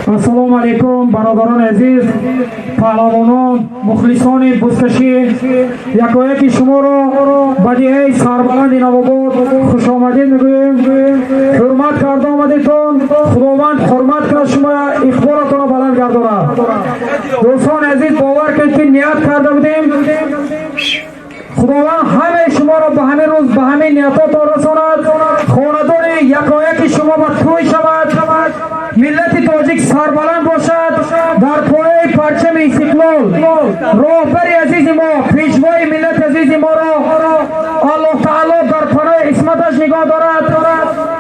Ассалому алайкум, бародарони азиз, паҳлавонон, мухлисони бузкашӣ, якояки шуморо ба деҳаи сарбаланди Навобод хушомадид мегӯем. Ҳурмат карда омадитон, Худованд ҳурмат кунад шумо, иқболатонро баланд гардонад. Дӯстони азиз, бовар кунед, ки ният карда будем. Худованд ҳамаи шуморо ба ҳамин рӯз, ба ҳамин ниятотон расонад. Хонадони якояки шумо ба тӯй шавад, миллати тоҷик сарбаланд бошад дар пояи парчами истиқлол. Роҳбари азизи мо, пешвои миллати азизи моро Аллоҳ таоло дар паноҳи исматаш нигоҳ дорад.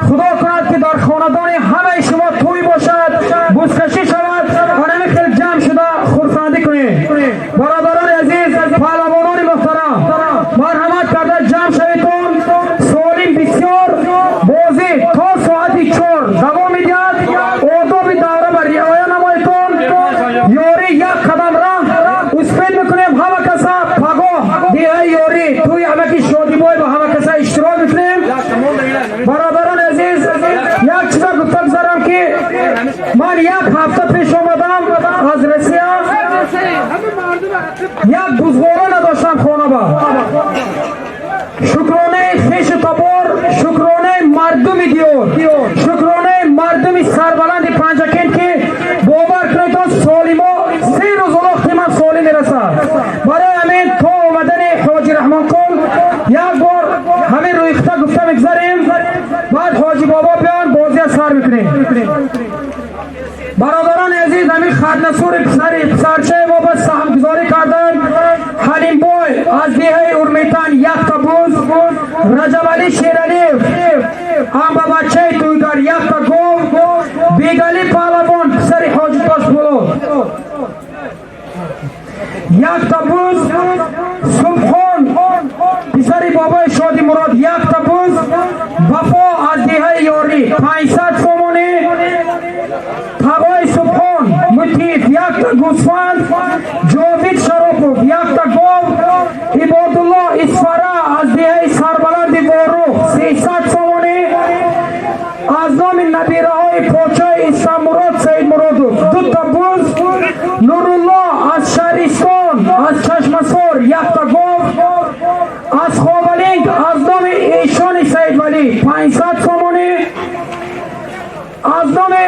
Худо кунад, ки дар хонадони ҳамаи шумо тӯй бошад, бузкашӣ шавад ва ҳамин хел ҷамъ шуда хурсандӣ кунем. Бародарони азиз, паҳлавонони муҳтарам, марҳамат карда ҷамъ шаведтон. Солим бисёр бозӣ то соати 4 давом медиҳад. Одоби давра ба риоя намоедтон. Ёрӣ як қадам раҳ успеть мекунем ҳама каса. Пагоҳ деҳаи Ёрӣ, тӯи амаки Шодибой, ба ҳама каса иштирок мекунем. Бародарони азиз, як чиза гуфта гузарам, ки ман як ҳафта пеш омадам аз Россия, як бузғора надоштам хонаба. Шукронаи хешу табор, шукронаи мардуми диёр, шукронаи мардуми сарбаланди Панҷакент, ки бовар кунедон, солимо 3 рӯз олохти ман солим мерасад. Барои ҳамин то омадани Ҳоҷи Раҳмонқул як бор ҳамин рӯйхта гуфта мегузарем, баъд Ҳоҷи Бобо биён, бозия сар мекунем. Бародарони азиз, ҳамин Хаднасури писари писарчаи мо ба саҳмгузорӣ карданд. Ҳалимбой аз деҳаи Урметан якта буз, Раҷабалӣ Шералиев ҳам ба бачаи тӯйгар якта гов, Бегали Паҳлавон, писари Ҳоҷи Тошбулот, якта буз, Субҳон, писари бобои Шодимурод, якта буз, Вафо аз деҳаи Ёрӣ 500 сомонӣ, Тағои Субҳон Мутиф якта гӯсфанд, Ҷовид Шаропов якта гов, Ибодулло Исфара аз деҳаи сарбаланди Ворух 300 сомонӣ, аз номи набираҳои подшоҳи Исламмурод Саидмуродов дута буз, Нурулло аз шаҳристон, аз Чашмасор якта гов, аз Ховалинг аз номи эшони Саидвалӣ 500 сомонӣ, аз номи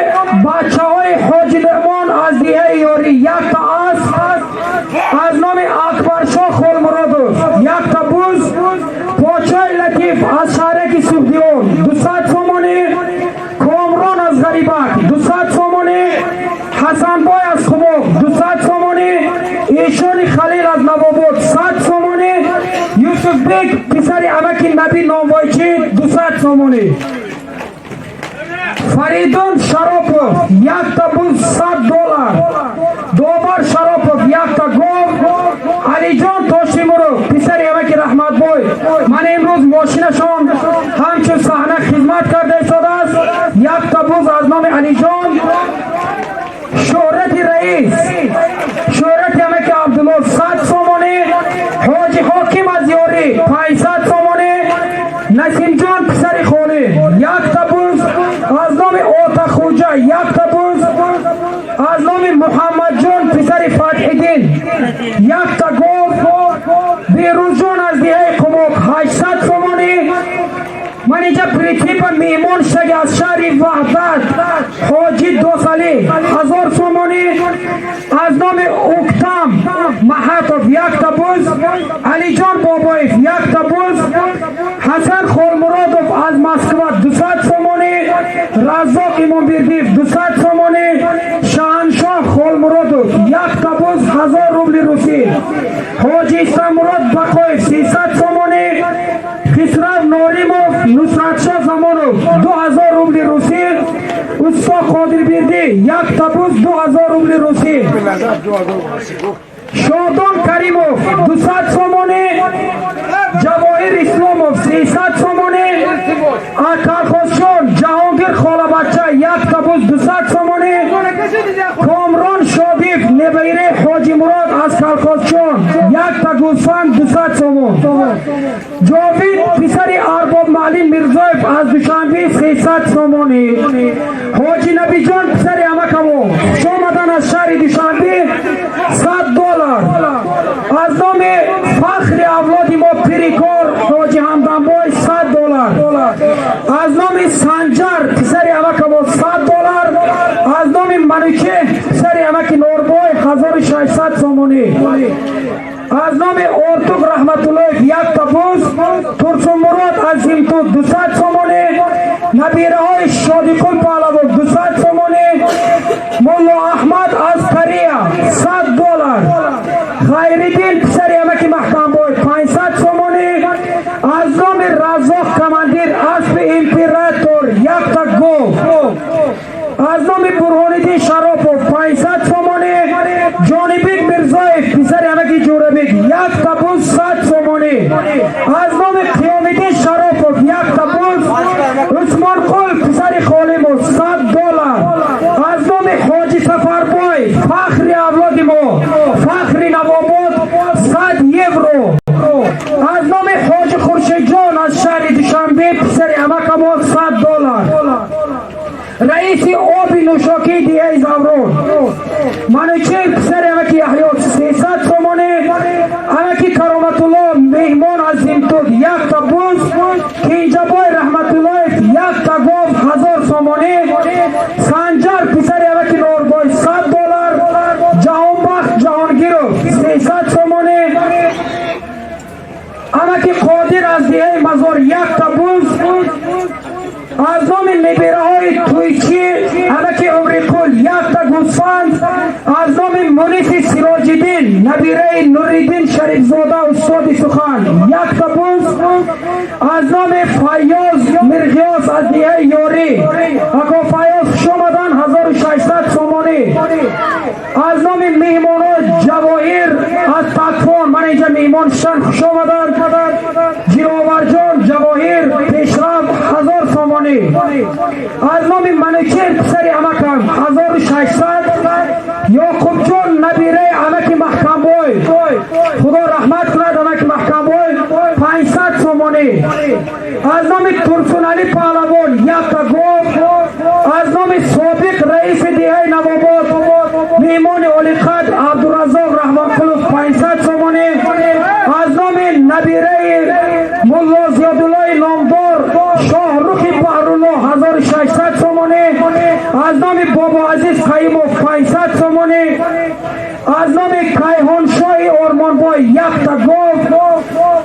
бачаҳои Ҳоҷи Нуъмон аз деҳаи Ёрӣ якта асп, аз номи Акбаршоҳ Холмуродов якта буз, Подшоҳи Латиф аз шаҳраки Суғдиён 200 сомонӣ, Комрон аз Ғарибак 200 сомонӣ, Ҳасанбой аз Хумоқ 200 сомонӣ, Эшони Халил аз Навобод 100 сомонӣ, Юсуфбек, писари амаки Наби Номвойчӣ, 200 сомонӣ, Фаридун Шаропов якта буз, 100 доллар, Довар Шаропов якта гов, Алиҷон Тошимуров, писари амаки Раҳматбой, ман имрӯз мошинашон ҳамчун саҳна хизмат карда истодааст, якта буз аз номи Алиҷон, Шӯҳрати раис, Шӯҳрати амаки Абдулло 100 сомонӣ, Ҳоҷи Ҳоким аз Ёрӣ 500 сомонӣ, Насимҷон, писари холӣ, якта буз, аз номи Отахуҷа якта буз, аз номи Муҳаммадҷон, писари Фатҳиддин, якта гов, Берӯзҷон аз деҳаи Қумоқ 800 сомонӣ. Ман инҷа прицепа меҳмон шаги аз шаҳри Ваҳдат Ҳоҷи Досалӣ 1000 сомонӣ, аз номи Уктам Маҳатов якта буз, Алиҷон Бобоев якта буз, Ҳасан Холмуродов аз Москва 200 сомонӣ, Раззоқ Имомбердиев 200 сомонӣ, Шаҳаншоҳ Холмуродов якта буз, 1000 рубли русӣ, Ҳоҷи Исламмурод Бақоев 300 сомонӣ, Хисрав Норимов, Нусратшоҳ Замонов 2000 рубли русӣ, Усто Қодирбердӣ. Якта буз, 2000 рубли русӣ. Шодон Каримов, 200 сомонӣ. Ҷавоҳир Исломов, 300 сомонӣ. Акалхозшон Ҷаҳонгир Холабача, якта буз, 200 сомонӣ. Комрон Шодиев, небаири Ҳоҷи Мурод аз Калхозшон, якта гӯсфанд, 200 сомон. Ҷовид, писари Арбоб Маълим Мирзоев аз Душанбе, 300 сомонӣ. Ҳоҷи Набиҷон, писари амакамо, хушомадан аз шаҳри Душанбе, 100 доллар. Аз номи фахри авлоди мо, пирикор Ҳоҷи Ҳамдамбой, 100 доллар. Аз номи Санҷар, писари амакамо, 100 доллар. Аз номи Манучеҳ, писари амаки Норбой, 1600 сомонӣ. Аз номи Ортуқ Раҳматуллоев, якта буз. Турсунмурод аз Зимтуд, 200 сомонӣ. Набираҳои Шодиқул Паҳлавон, 200 сомонӣ. Мулло Аҳмад аз Корея, 100 доллар. Хайриддин, писари амаки Маҳкамбой, 500 сомонӣ. Аз номи Раззоқ командир, аспи Император, якта гов. Аз номи Бурҳониддин Шаропов, 500 сомонӣ. Ҷонибек Мирзоев, писари амаки Ҷӯрабек, якта буз, 100 сомонӣ. Аз номи Қиёмиддин Шаропов, якта буз. Усмонқул, писари Холимов, 100 доллар. Аз номи Ҳоҷи Сафарбой, фахри авлоди мо, фахри Навобод, 100 евро. Аз номи Ҳоҷи Хуршедҷон аз шаҳри Душанбе, писари амакамо, 100 доллар. Раиси оби нӯшокии диҳаи Заврон Манучер, писари амаки Яҳё, 300 сомонӣ. Амаки Кароматулло, меҳмон аз Зимтуд, якта буз. Кинҷабой Раҳматуллоев, якта гов, 1000 сомонӣ. Санҷар, писари амаки Норбой, 100 доллар. Ҷаҳонбахт Ҷаҳонгиров, 300 сомонӣ. Амаки Қодир аз диҳаи Мазор, якта буз. Аз номи небираҳои Тӯйчӣ, амаки Умриқул, якта гӯсфанд. Аз номи Муниси Сироҷиддин, набираи Нуриддин Шарифзода, устоди сухан, якта буз. Аз номи Файёз Мирғиёс аз диҳаи Ёрӣ, ако Файёз, хушомадан, 1600 сомонӣ. Аз номи меҳмоно Ҷавоҳир аз Такфон, ман инҷа меҳмон шан, хушомадан, Ҷиловарҷон, Ҷавоҳир, Пешрав, 1000 сомонӣ. Аз номи Манучер, писари амакам, 1600. Ёқубҷон, набираи амаки Маҳкамбой, Худо раҳмат кунад амаки Маҳкамбой, 500 сомонӣ. Аз номи Турсунали Паҳлавон, якта гов. Аз номи собиқ раиси деҳаи Навобод, меҳмони олиқадр Абдураззоқ Раҳмонқулов, 500 сомонӣ. Аз номи набираи Мулло Зиёдуллои номдор, Шоҳрухи Баҳрулло, 1600 сомонӣ. Аз номи Бобоазиз Қаимов, 500 сомонӣ. Аз номи Кайҳоншоҳи Ормонбой, якта гов.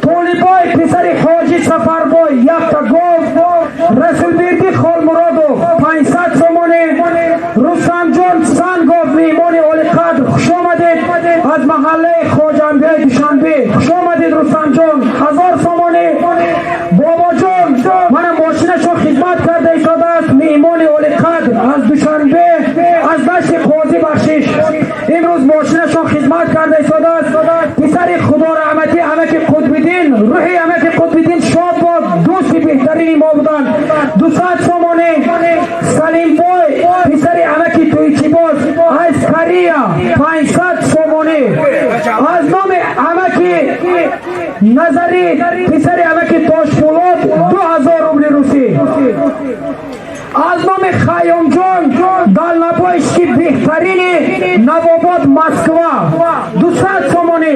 Толибой, писари Ҳоҷи Сафарбой, якта гов. Расулбердӣ Холмуродов, 500 сомонӣ. Рустамҷон Сангов, меҳмони олиқадр, хушомадед аз маҳаллаи Хоҷанбиёи Душанбе, хушомадед, Рустамҷон, 1000 сомонӣ. Бобоҷон мана мошинашон хизмат карда истодааст, меҳмони олиқадр аз Душанбе, аз дасти Қозӣ Бахшиш, имрӯз мошинашон хизмат карда истодааст. Писари худораҳматӣ амаки Қутбиддин, рӯҳи амаки Қутбиддин шод бод, дӯсти беҳтарини мо буданд, 200 сомонӣ. Салимбой, писари амаки Тӯйчибоз аз Корея, 500 сомонӣ. Аз номи амаки Назарӣ, писари амаки Тошпулод, 2000 рубли русӣ. Аз номи Хайёмҷон, далнабойшки беҳтарини Навобод, Москва, 200 сомонӣ.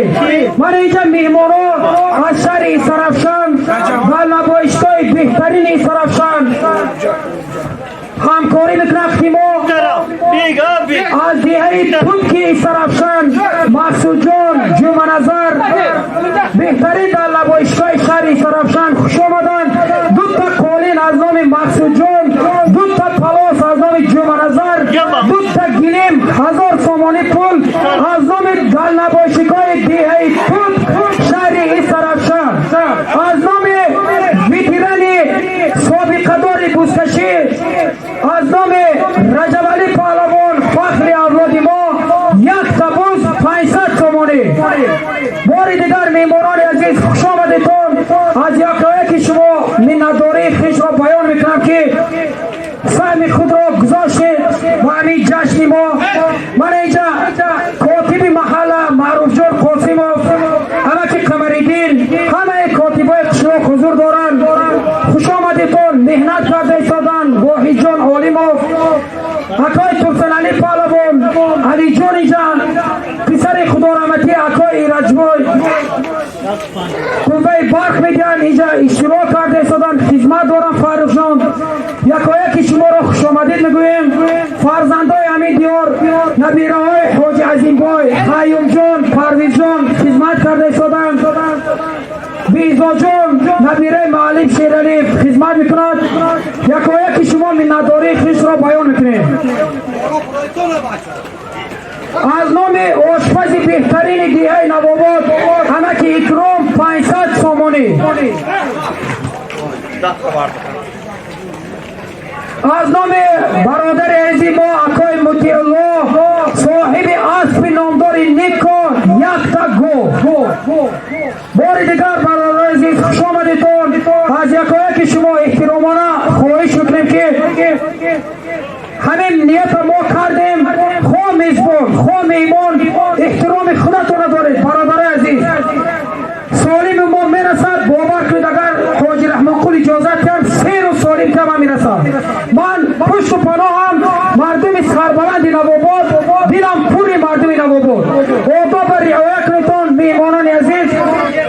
Ман инҷа меҳмоно аз шаҳри Истаравшан, далнабойишгоҳи беҳтарини Истаравшан ҳамкорӣ мекунад мо. Аз деҳаи Тунки Истаравшан Мақсудҷон Ҷуманазар, беҳтарин далнабойишгоҳи шаҳри Истаравшан, хуш омаданд. Дута қолин аз номи Мақсудҷон, дута палос аз номи Ҷуманазар, дута гилем, 1000 сомонӣ пул аз номи далнабойишгоҳи деҳаи Тут, шаҳри Истаравшан. Аз номи ветерани собиқадори бузкашӣ, аз номи Раҷабалӣ Паҳлавон, Аз якояки шумо миннатдории хешро баён мекунам, ки саҳми худро гузоштед ба ҳамин ҷашни мо. Ман инҷа котиби маҳалла Маъруфҷон Қосимов, ҳамаки Қамариддин, ҳамаи котибои қишлоқ ҳузур доранд. Хушомадитон. Меҳнат карда истоданд Воҳидҷон Олимов, акои Турсаналӣ Паҳлавон, Алиҷон иҷа, писари худораҳматӣ акои Ираҷбой қувваи барқ медиҳанд, инҷа иштирок карда истоданд, хизмат доранд. Фаррухҷон, якояки шуморо хушомадид мегӯем. Фарзандои ҳамин диёр, набираҳои ҳоҷи Азимбой, Қаюмҷон, Парвизҷон хизмат карда истоданд. Бизоҷон, набираи муаллим Шералиев, хизмат мекунад. Якояки шумо миннатдории хешро баён мекунем. Аз номи ошпази беҳтарини деҳаи Навобод, ҳамаки Икром, 500 сомонӣ. Аз номи бародари азизи мо акои Мутиулло, соҳиби аспи номдори Нико, якта гов. Бори дигар, бародарои азиз, хушомадитон. Аз якояки шумо эҳтиромона хоҳиш мекунем, ки ҳамин нията мо кардем, хо мезбон, хо меҳмон, эҳтироми худатона доред. Бародарои азиз, солими мо мерасад, бовар кунед, агар ҳоҷи Раҳмонқул иҷозат диҳанд, 3 рӯз солим кама мерасад. Ман пушту паноҳам мардуми сарбаланди Навобод, дилам пури мардуми Навобод. Одоба риоя кунедтон, меҳмонони азиз.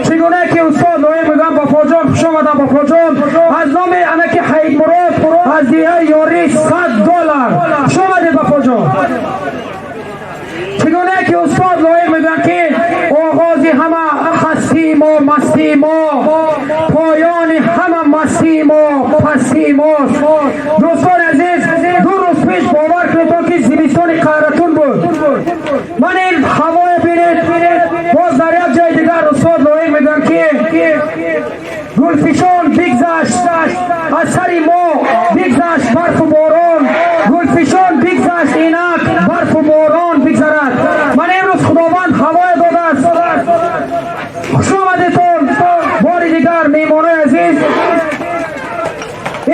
Чӣ гуна ки устод Лоиқ мегӯям, Бафоҷон, хуш омадам, Бафоҷон. Аз номи анаки Ҳаидмурод аз деҳаи Ёрӣ 100 доллар. Хуш омадед, Бафоҷон. Чӣ гуна ки устод Лоиқ мегӯянд, ки оғози ҳама ҳастии мо мастии мо, поёни ҳама мастии мо пастии мост. Дӯстони азиз, 2 рӯз пеш, бовар кунедон, ки зимистони қаҳратун буд. Ман ин ҳавоя бинед. Боз дар як ҷои дигар устод Лоиқ мегӯянд, ки гулфишон бигзашт аз сари мо, бигзашт барфу борон, гулфишон бигзашт, инак барфу борон бигзарад. Ман имрӯз Худованд ҳавоя додааст. Хушомадетон бори дигар, меҳмонои азиз.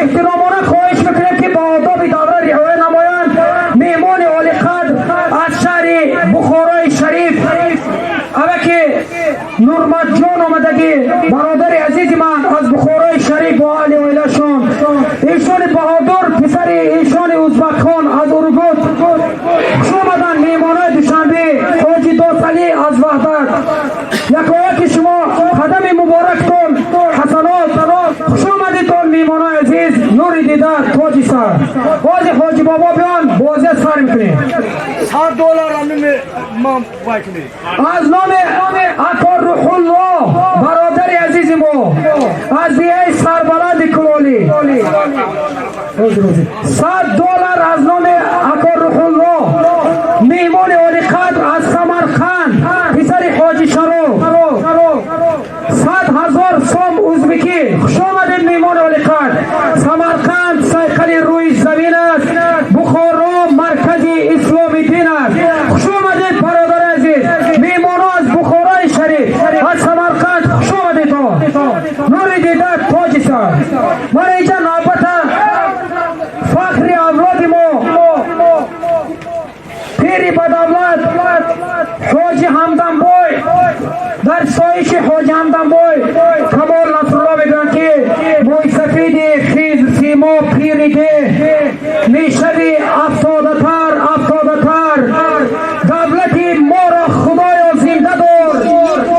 Эҳтиромона хоҳиш мекунем, ки ба одоби давра риоя намоянд. Меҳмони олиқадр аз шаҳри Бухорои Шариф, аваки Нурматҷон омадагӣ, бародари азизи ман аз Бухорои Шариф бо аҳли оилашон, эшони Баҳодур, писари эшони Узбакхон аз Уругут. Хуш омаданд меҳмонои Душанбе, ҳоҷи Досалӣ аз Ваҳдат. Якояки шумо қадами муборактон ҳасанот. Хуш омадитон, меҳмонои азиз, нури дида, тоҷи сар. Бози ҳоҷи бобо биён, бозия сар мекунем. 100 доллар ами ман вай кунед. Аз номи ако Рӯҳулло, бародари азизи мо аз деҳаи сарбаланди Кулолӣ, 100 доллар аз номи ако Рӯҳулло. Меҳмони олиқадр аз Самарқанд, писари ҳоҷи Шаров, 100 000 сом узбекӣ. Хуш омадед, меҳмони олиқадр. Самарқанд сайқали рӯи замин аст, Бухоро маркази исломи дин аст. Хуш омадед, бародари азиз, меҳмоно аз Бухорои Шариф, аз Самарқанд, хуш омадедон. Нури дида, тоҷи сар. Ман инҷа навбата фахри авлоди мо, пири бадавлат ҳоҷи Ҳамдамбой, дар соиши ҳоҷи Ҳамдамбой Камол Насрулло мегӯянд, ки мӯйсафиди хизрсимо, пири деҳ мешави, афтодатар, афтодатар. Давлати моро, Худоё, зинда дор,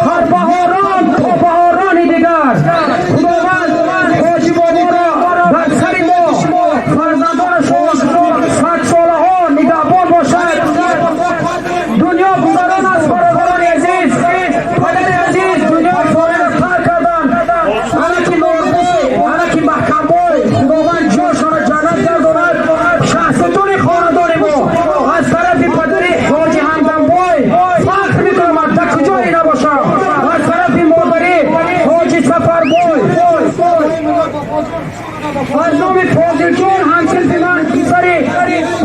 ҳар баҳорон то баҳорони дигар. Худованд ҳоҷи боборо дар сари мо, фарзандонашон садсолаҳо нигаҳбон бошад. Дунё гузарон аст, бародарони азиз. Падари азиз дунё фоида тарк карданд. Анаки Норбой, анаки Маҳкамбой, Худованд ҷошонро ҷаннат гардонад. Шаҳсутуни хонадони мо аз тарафи падари ҳоҷи Ҳамдамбой, фахр мекунам, дар куҷое набошам, аз тарафи модари ҳоҷи Сафарбой, аз номи Фозилҷон, ҳамсинфи ман, писари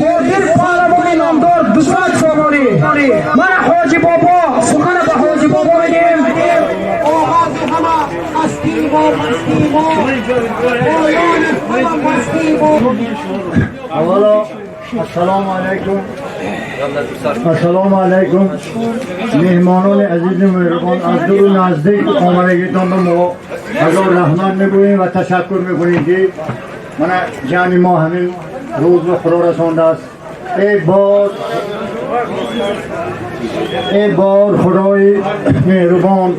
Фозил паҳлавони номдор, 200 сомонӣ. Мана ҳоҷи бобо, сухана ба ҳоҷи бобо медиҳем. Оғози ҳама ҳастии اولا السلام علیکم، السلام علیکم. مهمانان عزیز مهربان، از دور و نزدیک آمدگیتان به ما هزار رحمت میگوییم و تشکر میکنیم که من جمع ما همین روز به خدا رسانده است. ای بار ای بار خدای مهربان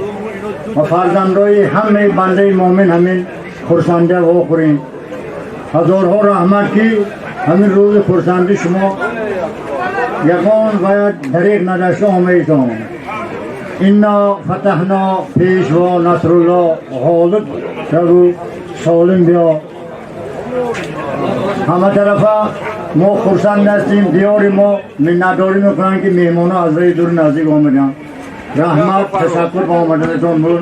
و فرزندای همه بنده مؤمن همین خرسنده واخوریم. هزارها رحمت که همین روز خرسندی شما یگان باید دریغ نداشته آمدیتان. انا فتحنا. پیشوا نصرالله غالب شو، سالم بیا. همه طرفه ما خرسند هستیم. دیار ما منتداری میکنن که مهمان از راه دور نزدیک آمدن. رحمت، تشکر با آمدنتون. مرور.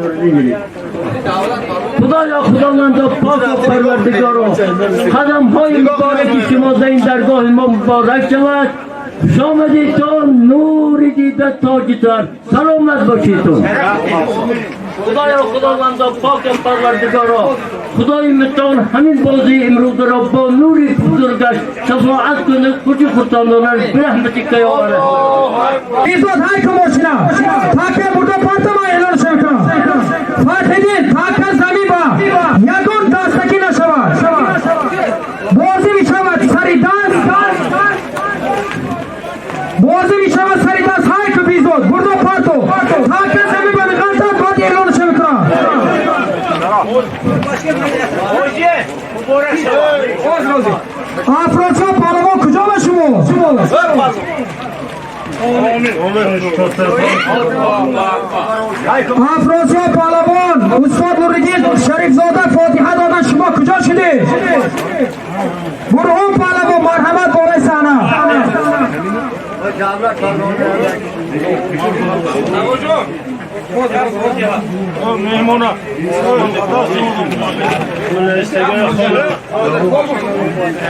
خدایا، خداوندا، پاک و پروردگارا، قدم های مبارک شما در این درگاه ما مبارک شود. خوش آمدیتون، نور دیده، تاج سر، سلامت باشیتون. خدایا، خداوندا، پاک و پروردگارا، خدای متعال همین بازی امروز را با نور بزرگش شفاعت کنه، خوشی خرسندانش برحمتک یا ارحم. Бизод, ҳай ку мошина таке бурда партама, эълон шавка. Фатҳиддин, така замин ба ягон дастакӣ нашавад, бозӣ мешавад сари даст, бозӣ мешавад сари даст. Ҳай ку, бизод, бурда парто, така замин ба меғалтад, баъд эълон шавка. Афросиёб паҳлавон, куҷо ба шумо? Афросиёб паҳлавон, устод Нуриддин Шарифзода фотиҳа додан, шумо куҷо шудед? Бурҳон паҳлавон, марҳамат болои саҳна.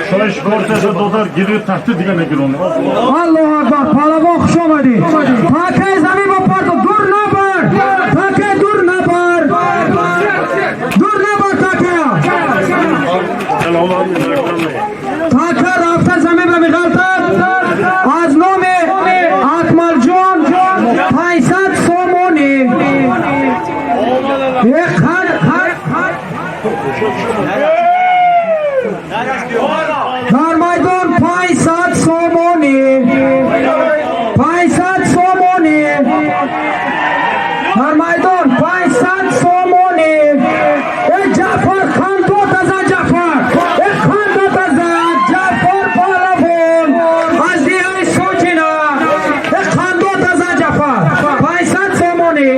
Шоиш кортеса додар гири тахти дига мегирон. Аллоҳу акбар, паҳлавон, хуш омадед. Такаи замин ба парто, дур набар, такаи дур набар, дур набар такая. Така рафта замин ба меғалтад. Аз номи Акмалҷон 500 сомонӣ. Е қар қар дар майдон 500 сомонӣ, 500 сомонӣ дар майдон, 500 сомонӣ. Э Ҷаъфар, хандо тазан, Ҷаъфар, э хандо тазан. Ҷаъфар паҳлавон аз диҳаи Соҷина, э хандо тазан, Ҷаъфар, 500 сомонӣ.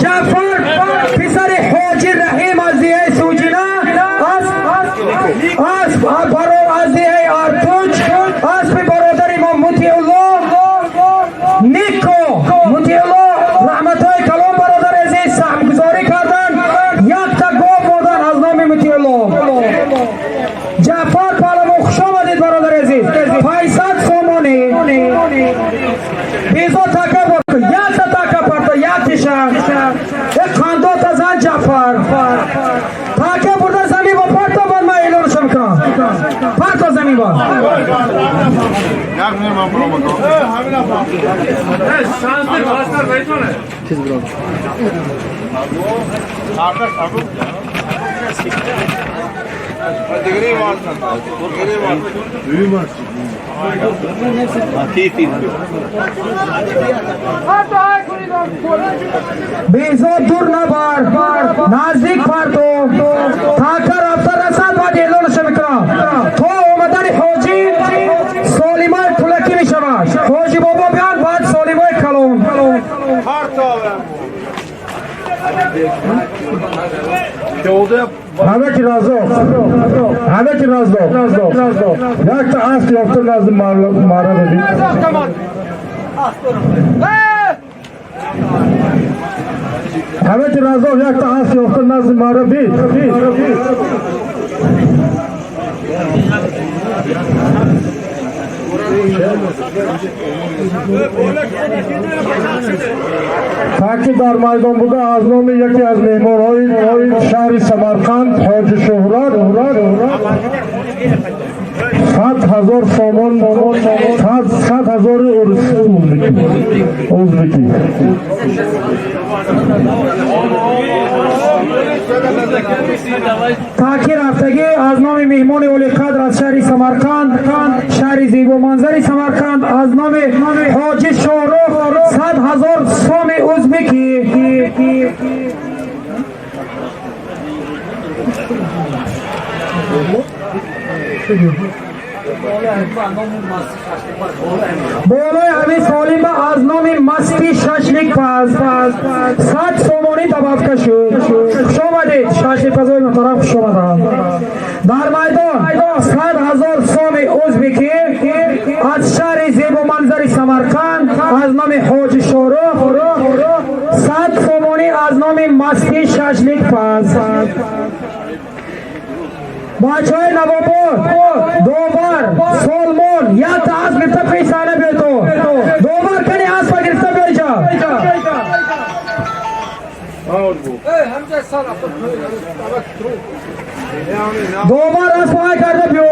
Ҷаъфар писари ҳоҷи Раҳим аз диҳаи Суҷина, аз аз диҳаи Артуҷ, аспи бародари мо Мутиулло Нико. Мутиулло, раҳматҳои калон, бародари азиз, саҳмгузорӣ кардан, якта гов бурдан аз номи Мутиулло. Ҷаъфар паҳлавон, хуш омадед, бародари азиз, 500 сомонӣ. Безо така бор, якта така парто, як тиша. Э қандо тазан, Ҷаъфар, така бурда замин бо парто, бад ман эълонашам кунам. Парто замин бо. Як меман промоко. Безо, дур набар, наздик парто, така рафта расад, баъд эълонаша мекунам. То омадани ҳоҷӣ Солимаи пулакӣ мешавад. Ҳоҷи бобо биён, баъд Солимаи калон. Ҳамаки Разоқ, ҳамаки Разоқ, якта асп ёфта назди мара дидид. Ҳамаки Разоқ якта асп ёфта назди мара дид. ки дар майдон буда аз номи яке аз меҳмонҳои шаҳри Самарқанд Ҳоҷи Шӯҳрат 100 000 сомон, 100 000 узбекӣ. Таъкид рафтагӣ аз номи меҳмони олиқадр аз шаҳри Самарқанд, шаҳри зебоманзари Самарқанд, аз номи Ҳоҷи Шоҳрух 100 000 соми узбекӣ. Болои ҳамин солима аз номи масти шашликпаз 100 сомонӣ добавка шуд. Хуш омадед, шашликпазои муҳтарам, хуш омаданд. Дар майдон 100 000 соми узбекӣ аз шаҳри зебоманзари Самарқанд аз номи Ҳоҷи Шоҳрух 100 сомонӣ аз номи масти шашликпаз. Бачаҳои Навобод, Довар, Солмон, якта асп гирифта пеш саҳна биёед. Довар, кани аспа гирифта биё иҷа. Довар, аспа ҳай карда биё.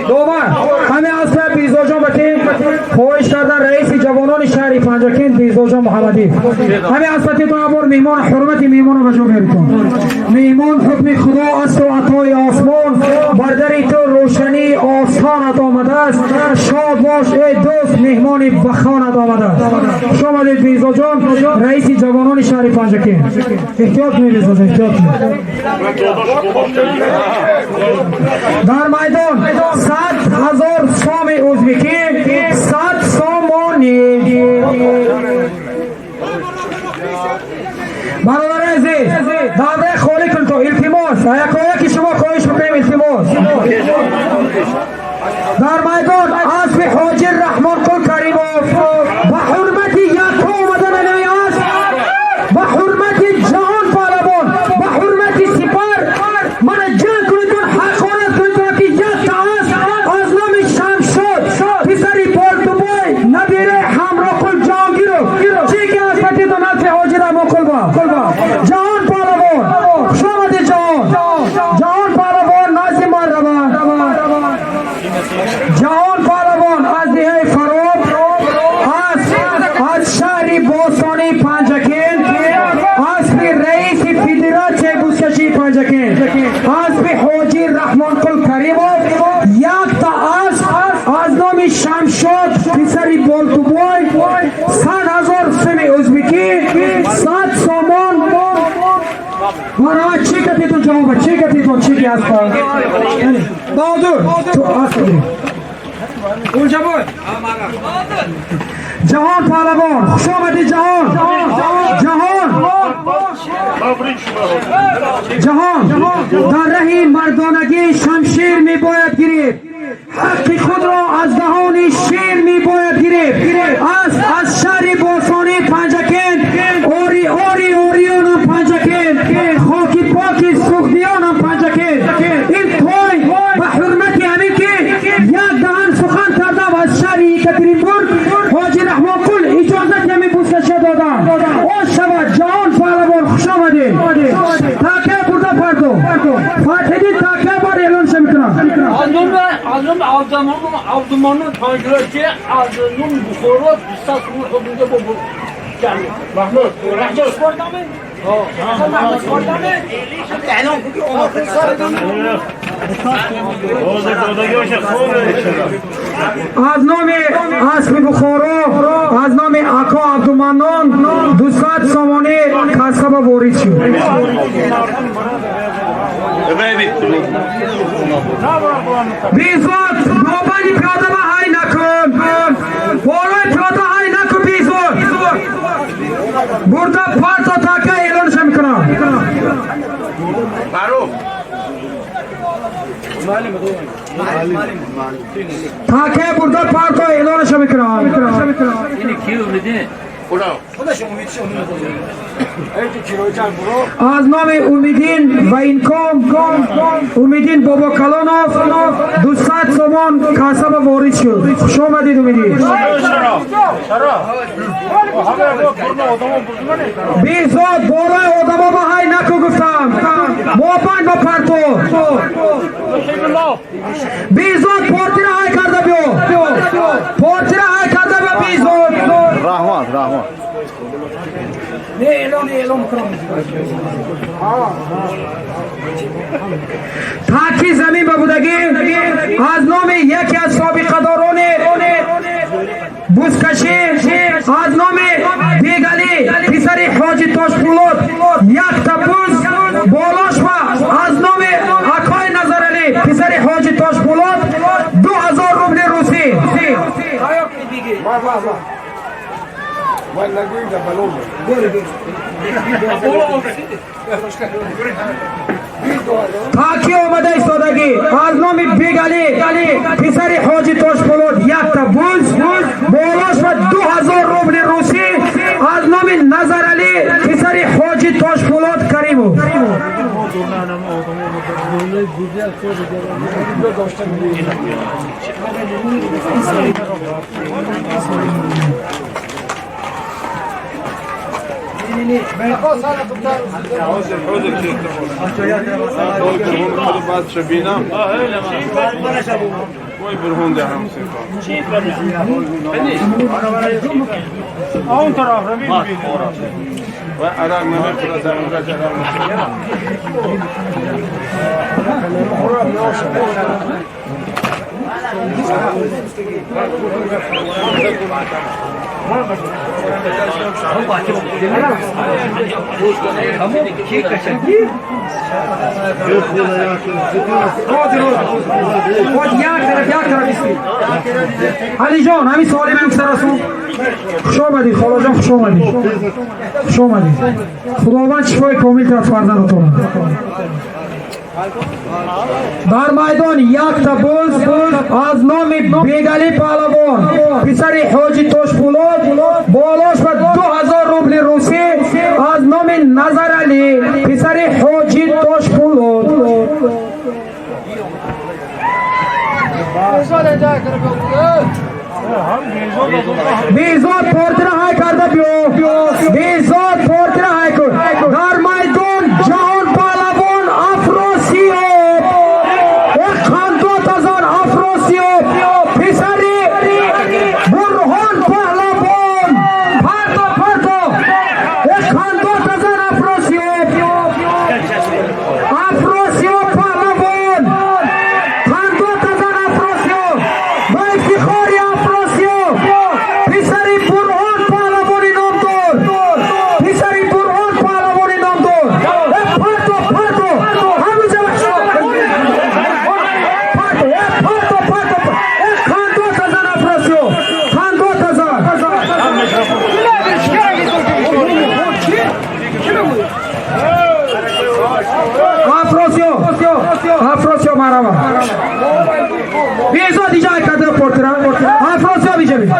Довар, ҳамин аспа Бизоҷон ба ки хоҳиш кардан раиси ҷавонони шаҳри Панҷакент Бизоҷон Муҳаммадиев. Ҳамин аспа титон бор меҳмон, ҳурмати меҳмонро ба ҷо биёритон. Меҳмон ҳукми Худо аст ва атои осмон, бар дари ту рӯшании остонат омадааст. Шод бош, эй дӯст, меҳмони ба хонат омадааст. Хуш омадед, Бизоҷон, раиси ҷавонони шаҳри Панҷакент. Эҳтиёт кунед, Бизоҷон, эҳтиёт кунед. Дар майдон 100 000 соми узбекӣ, 100 сомонӣ. Бародари азиз, давраи холӣ кун то, илтимос, якояки шумо хоҳиш мекунем, илтимос. Дар майдон аспи Ҳоҷи Раҳмонқул Каримов ба ҳурмати якка омадан ани асп, ба ҳурмати Ҷаҳон Паҳлавон, ба ҳурмати Сипар, мана ҷанг кунедтон, ҳақорат кунедтон, ки якта асп аз номи Шамшод, писари Болтубой, набираи Ҳамроқул Ҷаҳонгиров, чӣ ки аспатитон аспи Ҳоҷи Раҳмонқул ба Ҷаҳон Паҳлавон. Хуш омадед, Ҷаҳон. Ҷаҳон Паҳлавон назди ман рава. Ҷаҳон Паҳлавон аз деҳаи Фароб, аз шаҳри бостонии Панҷакент, аспи раиси федератсияи бузкашии Панҷакент, аспи Ҳоҷи Раҳмонқул Каримов, якта асп аз номи Шамшод, писари Болтубой, 100 000 суми узбекӣ, 100 сомон. Марҳамат, чӣ гапитон, ҷавоба, чӣ гапитон, чӣ ки аспа? Баҳодур, ту асп гирӣ. Ҷаҳон Паҳлавон, хуш омадӣ, Ҷаҳон. Ҷаҳон, Ҷаҳон, дар раҳи мардонагӣ шамшер мебояд гирифт, ҳаққи худро аз даҳони шер мебояд гирифт. Асп аз шаҳри бостонии Панҷакент, ори ори ориёнам Панҷакент, хоки поки суғдиёнам Панҷакент. Ин той ба ҳурмати ҳамин ки як даҳан сухан кардам, аз шаҳри Екатеринбург Ҳоҷи Раҳмонқул иҷозати ҳамин бузкашия додам. Ош шавад, Ҷаҳон Паҳлавон, хуш омадед. Таъкия бурда фардо Фатҳиддин таъкия бар эълонша мекунам. Аз Абдуманон Панҷрачи аз ном Бухоро 200 сомон худунда бо Mahmud, Аз номи аспи Бухоро, аз номи ако Абдуманнон 200 сомонӣ касаба ворид шуд. Безод, нобани пиёда ба ҳай накун, болои пиёда ҳай накун. Безод бурда парто, така эълонша мекунам. Таке бурда парто, эълонша мекунам. Аз номи Умидин ва Инком, Умидин Бобокалонов 200 сомон касаба ворид шуд. Хуш омадед, Умидин. Безод болои одамо ба ҳай наку гуфтам. Мобайн ба парту. Безод портира ҳай карда биё. Портира ҳай карда биё безод. Раҳмат, раҳмат. Не эълон, эълон кунам. Таки замин ба будагӣ аз номи яке аз собиқадорони бузкашӣ, аз номи Бегалӣ писари Ҳоҷи Тошпулот якта буз болош ва аз номи Акои Назаралӣ писари Ҳоҷи Тошпулот 2000 рубли русӣ. Таки омада истодагӣ аз номи Бегалӣ писари Ҳоҷи Тошпулот якта буз болош ва 2000 рубли русӣ аз номи Назаралӣ писари Ҳоҷи Тошпулот Каримов. علی جان همین سوالی من سرسون. خوش آمدید خالا جان، خوش آمدید، خوش آمدید. خداوند شفای کامل تر فرزندتون. در میدان یک تا بز از نام بیگلی پهلوان پسر حاجی تاشپولاد بالاش و 2000 روبل روسی از نام نظر علی پسر حاجی تاشپولاد. بیزاد پورتر های کرده بیو، بیزاد پورتر های کن. در میدان جهان پهلوان افراسیاب، خاندوت از آن افراسیاب پسر برهان پهلوان. پرتا پرتا خاندوت از آن افراسیاب، افراسیاب پهلوان، خاندوت از آن افراسیاب با افتخار افراسیاب پسر برهان پهلوان نامدار، پسر برهان پهلوان نامدار. پرتا پرتا هنوز پرتا پرتا پرتا خاندوت از آن افراسیاب، خاندوت از آن. افراسیاب، افراسیاب مرحبا. بیزاد اینجا کرده پورترا. افراسیاب اینجا بی.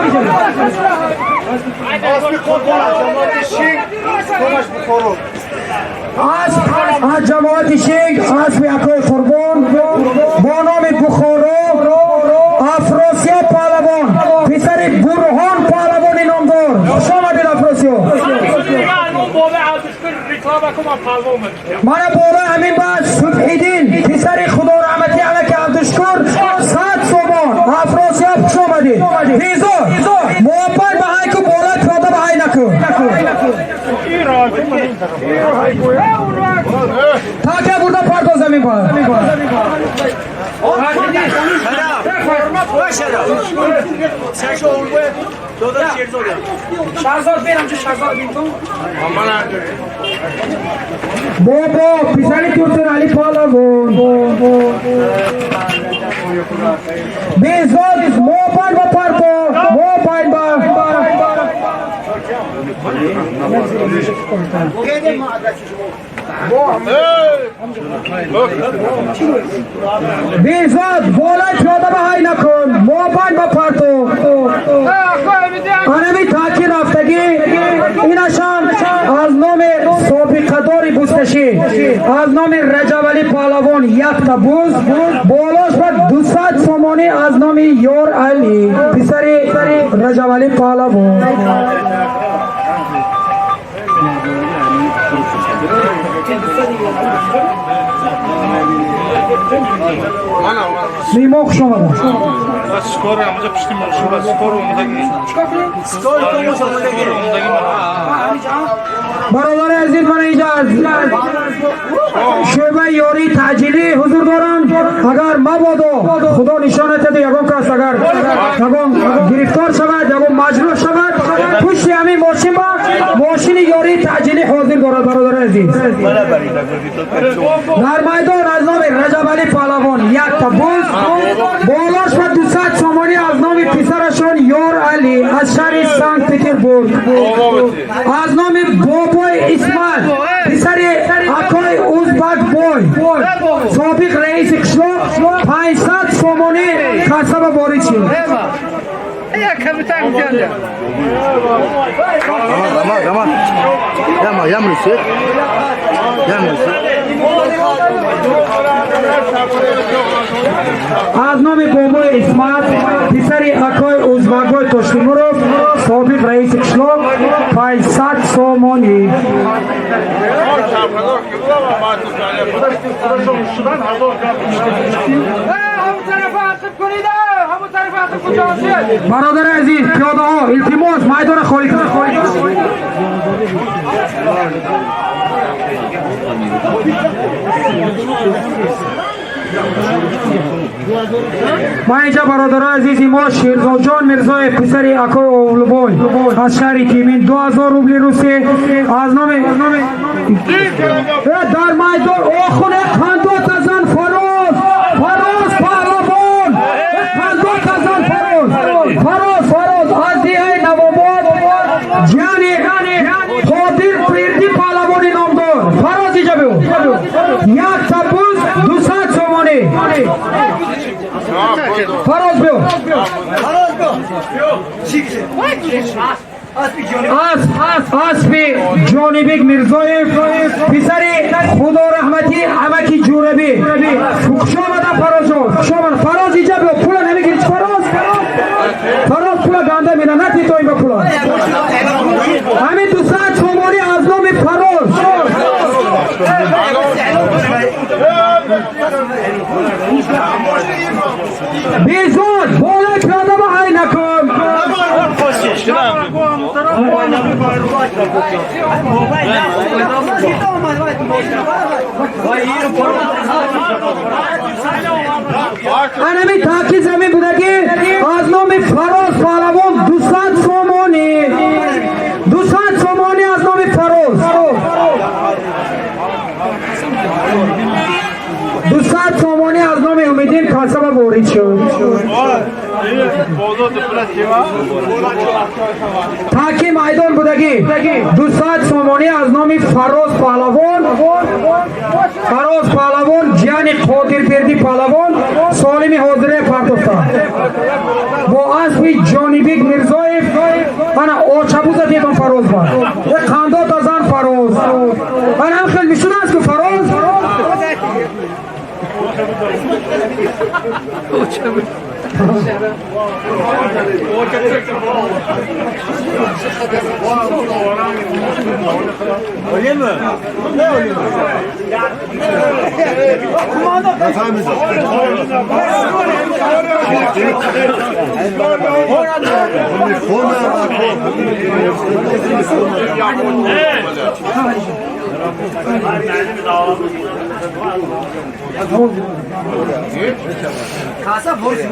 از جماعت شیخ اسب اکای قربان با نام بخارا افراسیاب پهلوان پسر برهان پهلوان نامدار. خوش آمدید افراسیاب. من بالا همین بعد صبحیدین پسر خدا رحمتی علیک عبدالشکر 100 سومان. افراسیاب خوش آمدید. بیزاد محبت به های کو بالا پیاده به های نکن. تا که برده پرتو زمین بالا. بابا پسر دکتر علی پهلوان بیزاد موبایل با پرتو، موبایل با بیزاد بالای پیاده به های نکن، موبایل با پرتو. انمی تاکی رفتگی аз номи Раҷабалӣ Паҳлавон якта буз, болош ба 200 сомонӣ аз номи Ёр Алӣ, писари Раҷабалӣ Паҳлавон. Меҳмон хуш омаданд. Бародари азиз, ман инҷа аз шӯъбаи ёрии таъҷилӣ ҳузур дорам. Агар мабодо худо нишона диҳад, ягон кас агар ягон гирифтор шавад, ягон маҷрӯҳ шавад, пушти ҳамин мошин ба мошини ёрии таъҷилӣ ҳозир дорад. Бародари азиз, дар майдон аз номи Раҷабалӣ Паҳлавон якта буз, болош ба 200 сомонӣ аз номи писарашон Ёр Алӣ аз шаҳри Санкт Петербург, аз номи бобои Исмат, писари акои Узбакбой, собиқ раиси қишлоқ, 500 сомонӣ касаба ворид шуд. Аз номи бобои Исмат, писари акои Узбакбой Тоштимуров, собиқ раиси қишлоқ, 500 сомонӣ. Бародари азиз, пиёдаҳо, илтимос, майдонро холӣ кунед. Ман инҷа бародарои азизи мо Шерзодҷон Мирзоев, писари акои Овлубой аз шаҳри Тимин, 2000 рубли русӣ аз номи дар майдон охуне қандо тазан Фароз, Фароз Паҳлавон, қандо тазан Фароз, Фароз, Фароз аз деҳаи Навобод, ҷани Қодир Пирди Паҳлавони номдор. Фароз иҷа биё, якта буз, 200 сомонӣ. Фароз биё. Аспи Ҷонибек Мирзоев, писари Худораҳматӣ амаки Ҷурабӣ. Хуш омада, Фарозҷон, хуш омада. Фароз иҷа биё, пула намегирӣ, Фароз? Фароз пула ганда мера, натӣ то ин ба пула. Ҳамин 200 сомонӣ аз номи Фароз. Безод, болои пиёда ба ҳай накун. Анами таъкид замин будагӣ аз номи Фароз Паҳлавон 200 сомонӣ, 200 сомонӣ аз номи Фароз, 200 сомонӣ аз номи Умиддин касаба ворид шуд. Таъки майдон будагӣ 200 сомонӣ аз номи Фароз Паҳлавон, Фароз Паҳлавон, ҷияни Қодирбердӣ Паҳлавон, солими ҳозира партофта бо аспи Ҷонибек Мирзоев. Ана очабуза дедон Фароз ба қандо тазан Фароз. Ана ҳам хел мешудааст ку Фароз.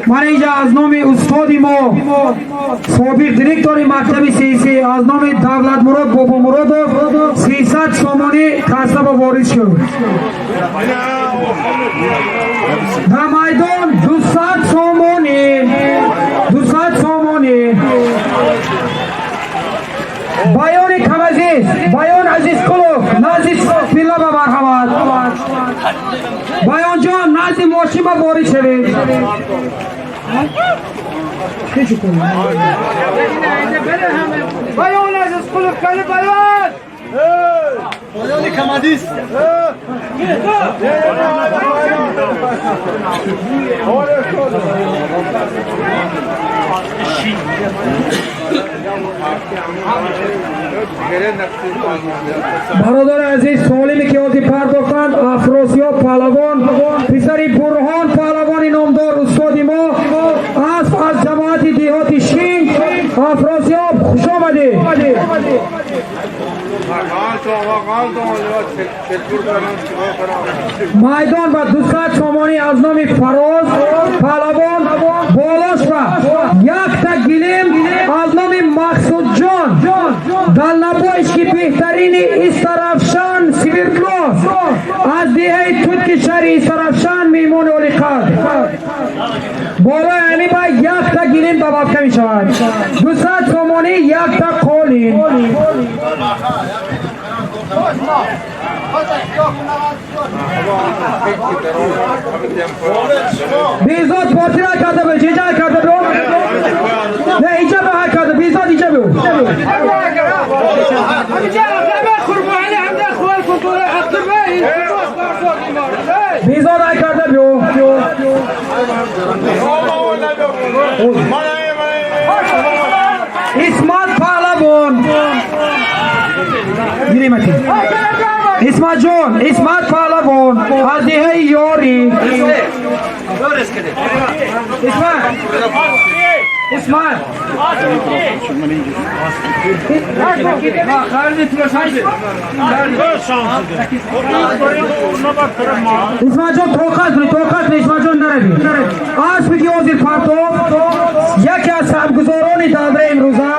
Ман инҷа аз номи устоди мо, собиқ директори мактаби сиси, аз номи Давлатмурод Бобомуродов 300 сомонӣ касаба ворид шуд. Дар майдон 200 сомонӣ, 200 сомонӣ. Баёни Камазиз, Баён Азизқулов, назди пилла ба марҳамат. Баёнҷон, назди мошин ба ворид шавед. Баён Азизқулов, кали Баён! Бародари азиз, солиме ки ҳозир пардохтанд, Афросиёб Паҳлавон, писари Бурҳон Паҳлавони номдор, устоди мо, асп аз ҷамоати деҳоти Шинг. Афросиёб, хуш омадед. Майдон ба 200 сомонӣ аз номи Фароз Паҳлавон, болош ба якта гилем аз номи Мақсудҷон Далнабоиш, ки беҳтарини Истаравшан, Свердлов, аз деҳаи Тутки шаҳри Истаравшан, меҳмони олиқадр. Болои ҳамин ба якта гилем добавка мешавад, 200 сомонӣ, якта қолин. Бизод потира карда буд, иҷа карда буд, не, иҷа ба карда, бизод иҷа буд. Бизод ай карда буд. Исмат Паҳлавон, гиримати Исмат ҷон, Исмат Паҳлавон аз деҳаи Ёрӣ. Исмат, Исмат, Исмат ҷон, тоқат кунед, тоқат кунед, Исмат ҷон, наравед. Аспи ки ҳозир партофт, яке аз саҳмгузорони давраи имрӯза,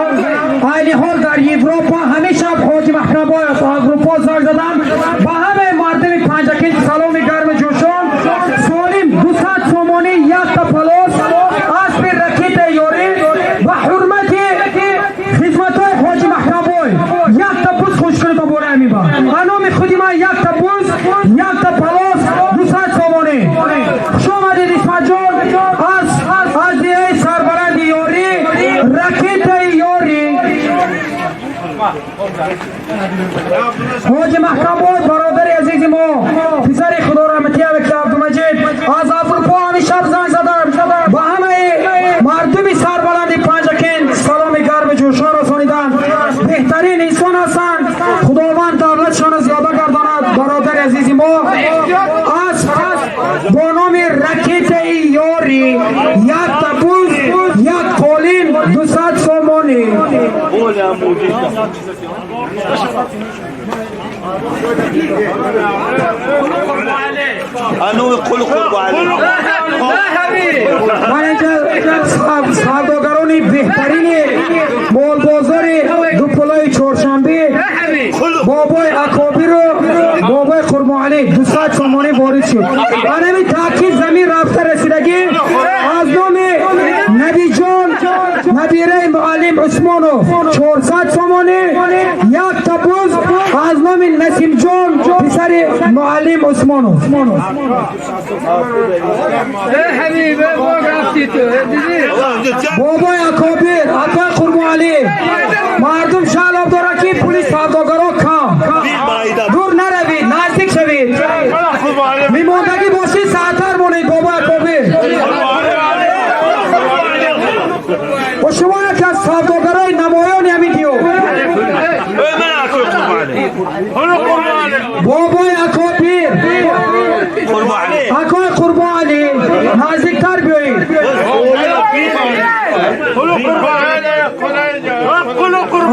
айни ҳол дар Европа, ҳамеша Ҳоҷи Маҳкамбой аз Аврупо занг заданд. Ба ҳамаи мардуми Панҷакент саломи гарми ҷӯшон. Солим, 200 сомонӣ, якта палос, аспи Ракетаи Ёрӣ, ба ҳурмати хизматҳои Ҳоҷи Маҳкамбой якта буз хуш кунед болои ҳамин ба. Ба номи худи ман якта буз, якта палос, 200 сомонӣ. Хуш омадед, Исматҷон, аз деҳаи сарбаланди Ёрӣ, Ракетаи Ёрӣ. Ҳоҷи Маҳкамбой, бародари азизи мо, писари худораҳматияве ки Абдумаҷид, аз Аврупо ҳамин шаб занг заданд. Ба ҳамаи мардуми сарбаланди Панҷакент саломи гарми ҷӯшон расониданд. Беҳтарин инсон ҳастанд, Худованд давлатшонро зиёда гардонад. Бародари азизи мо, асп бо номи Ракетаи Ёрӣ, якта буз, як қолин, 200 сомонӣ. Ман инҷа савдогарони беҳтарини молбозори дупулои Чоршанбе, бобои Акобиру бобои Қурбоналӣ, 200 сомонӣ ворид шуд. Анами таъкид замин рафта расидагӣ аз номи Набиҷон, набираи муаллим Усмонов, 400 сомонӣ, якта буз аз номи Насимҷон, писари муаллим Усмонов. Бобои Акобир, акои Қурбоналӣ, мардум шалоб дорад, ки пули савдогаро кам. Дур наравед, наздик шавед. Мемондагӣ бошед, саатар монед, бобои Акобир. Ва шумо яке аз савдогарои намоёни ҳамин диёр. Бобои Акобир, акои Қурбоналӣ, наздиктар биёед.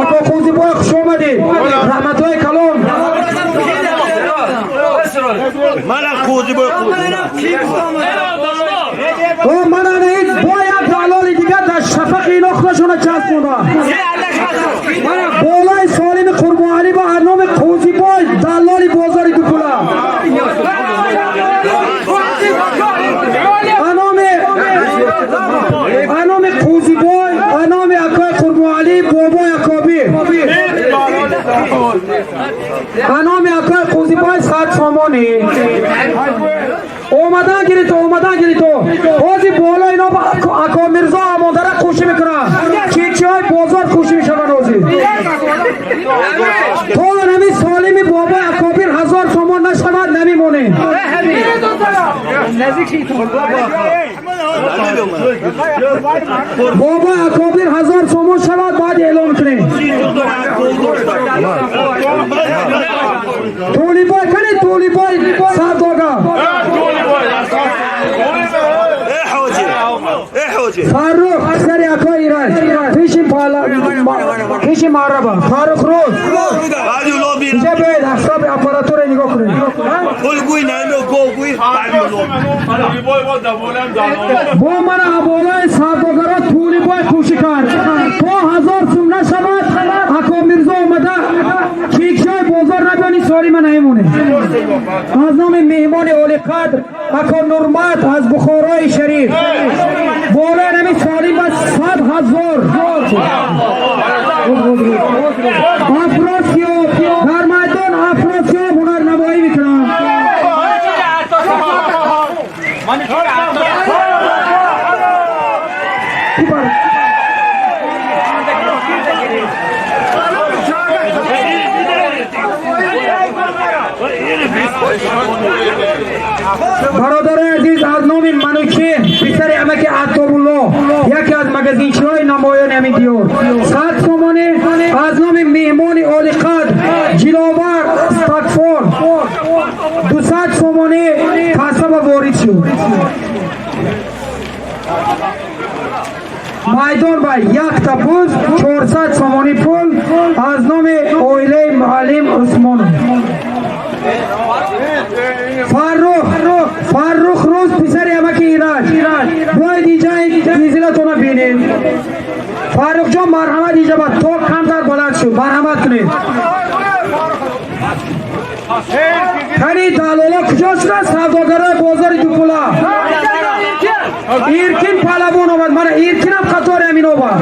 Ако Қӯзибой, хуш омадед. Раҳматҳои калон. Мана бо як далоли дигар дар шафақи ино худашона часпонда. Мана болои солими Қурбоналӣ ба номи Қӯзибой, даллоли бозори дупула. Ба номи Қӯзибой, ба номи акои Қурбоналӣ, бобои Акобир. Ба номи акои Қӯзибой 100 сомонӣ. Омадан гирито, омадан гирито. Ҳозир боло ино ако Мирзо Амондара қӯшӣ мекунанд. Чирчиҳои бозор қӯшӣ мешаванд ҳозир. То ҳамин Бобо Акобир 1000 сомон шавад, баъд эълон кунем. Толибой кани, толибой савдогар. Фаррух писари акои Ираҷ пеши маъраба. Фаррух рӯз инҷа биёед, ҳисоби аппаратура нигоҳ кунед. Бо мана аболаи савдогаро Тӯлибой кӯшӣ кард. То 1000 сум нашавад, ако Мирзо омада чикшои бозор набиёни, соли ма наимонед. Аз номи меҳмони олиқадр ако Нурмат аз Бухорои Шариф болои нами солим ба 100 000. Афросиёб дар майдон, Афросиёб ҳунарнамоӣ мекунанд. Бародарои азиз, аз номи Манучеҳр писари амаки Аттобулло, яке аз магазинчиҳои намоёни ҳамин диёр, 100 сомонӣ. Аз номи меҳмони олиқадр Ҷиловар Стакфон 200 сомонӣ кассаба ворид шуд. Майдон ба якта буз 400 сомонӣ пул аз номи оилаи муаллим Усмонов. Фаррух рӯз писари амаки Ираҷ, бояд инҷа дизелатона бинем. Фаррухҷон, марҳамат, инҷа ба то камтар баланд шуд, марҳамат кунед. Кани далоло куҷо шуданд? Савдогарои бозори дупула. Иркин палавон омад, мана Иркинам қатори ҳамин омад.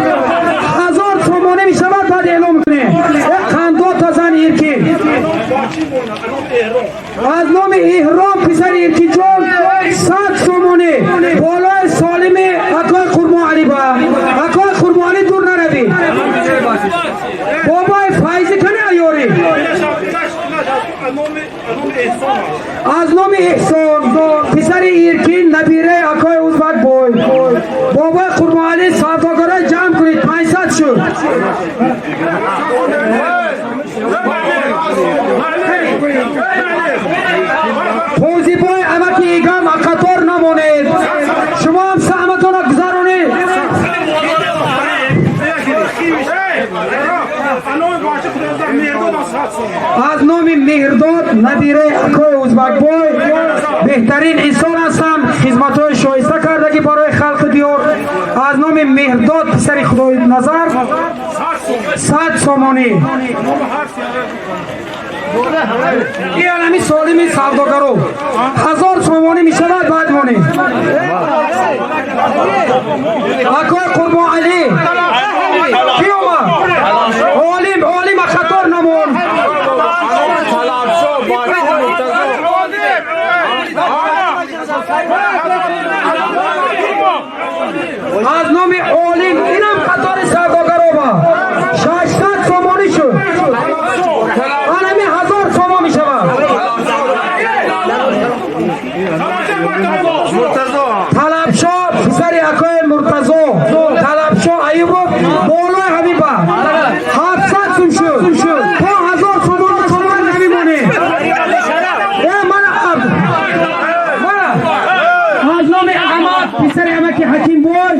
1000 сомонӣ мешавад, баъд эълон кунем. Як қандота зан Иркин. Аз номи Эҳром писари Иркинҷон 100 сомонӣ болои солими акои Қурбоналӣ ба. Акои Қурбоналӣ, дур наравӣ. Бобои Файзӣ кани аёрӣ? Аз номи Эҳсон писари Иркин, набираи акои Узбакбой. Бобои Қурбоналӣ, савдогарои ҷамъ кунед, 500 шуд. Қӯзибой амаки Игам, қатор намонед. Шумо ҳам саҳматонро гузаронед. Аз номи Меҳрдод набираи акои Узбакбой, беҳтарин инсон ҳастам, хизматҳои шоиста кардагӣ барои халқи диёр. Аз номи Меҳрдод писари Худойназар 100 сомонӣ. Ин ҳами солими савдогаро 1000 сомонӣ мешавад, баъд монед. Акои Қурбоналӣ ки омад? Олим, олим, хатор намон. Аз номи Олим, инам қатори савдогароба, 600 сомонӣ шуд. Анами 1000 сомон мешавад. Талабшо писари акои Муртазо, Талабшо Аюбов болои ҳамин ба 700 сум шуд. То 1000 сомон нашавад намемонем. Э мана мана аз номи Амак писари амаки Ҳакимбой,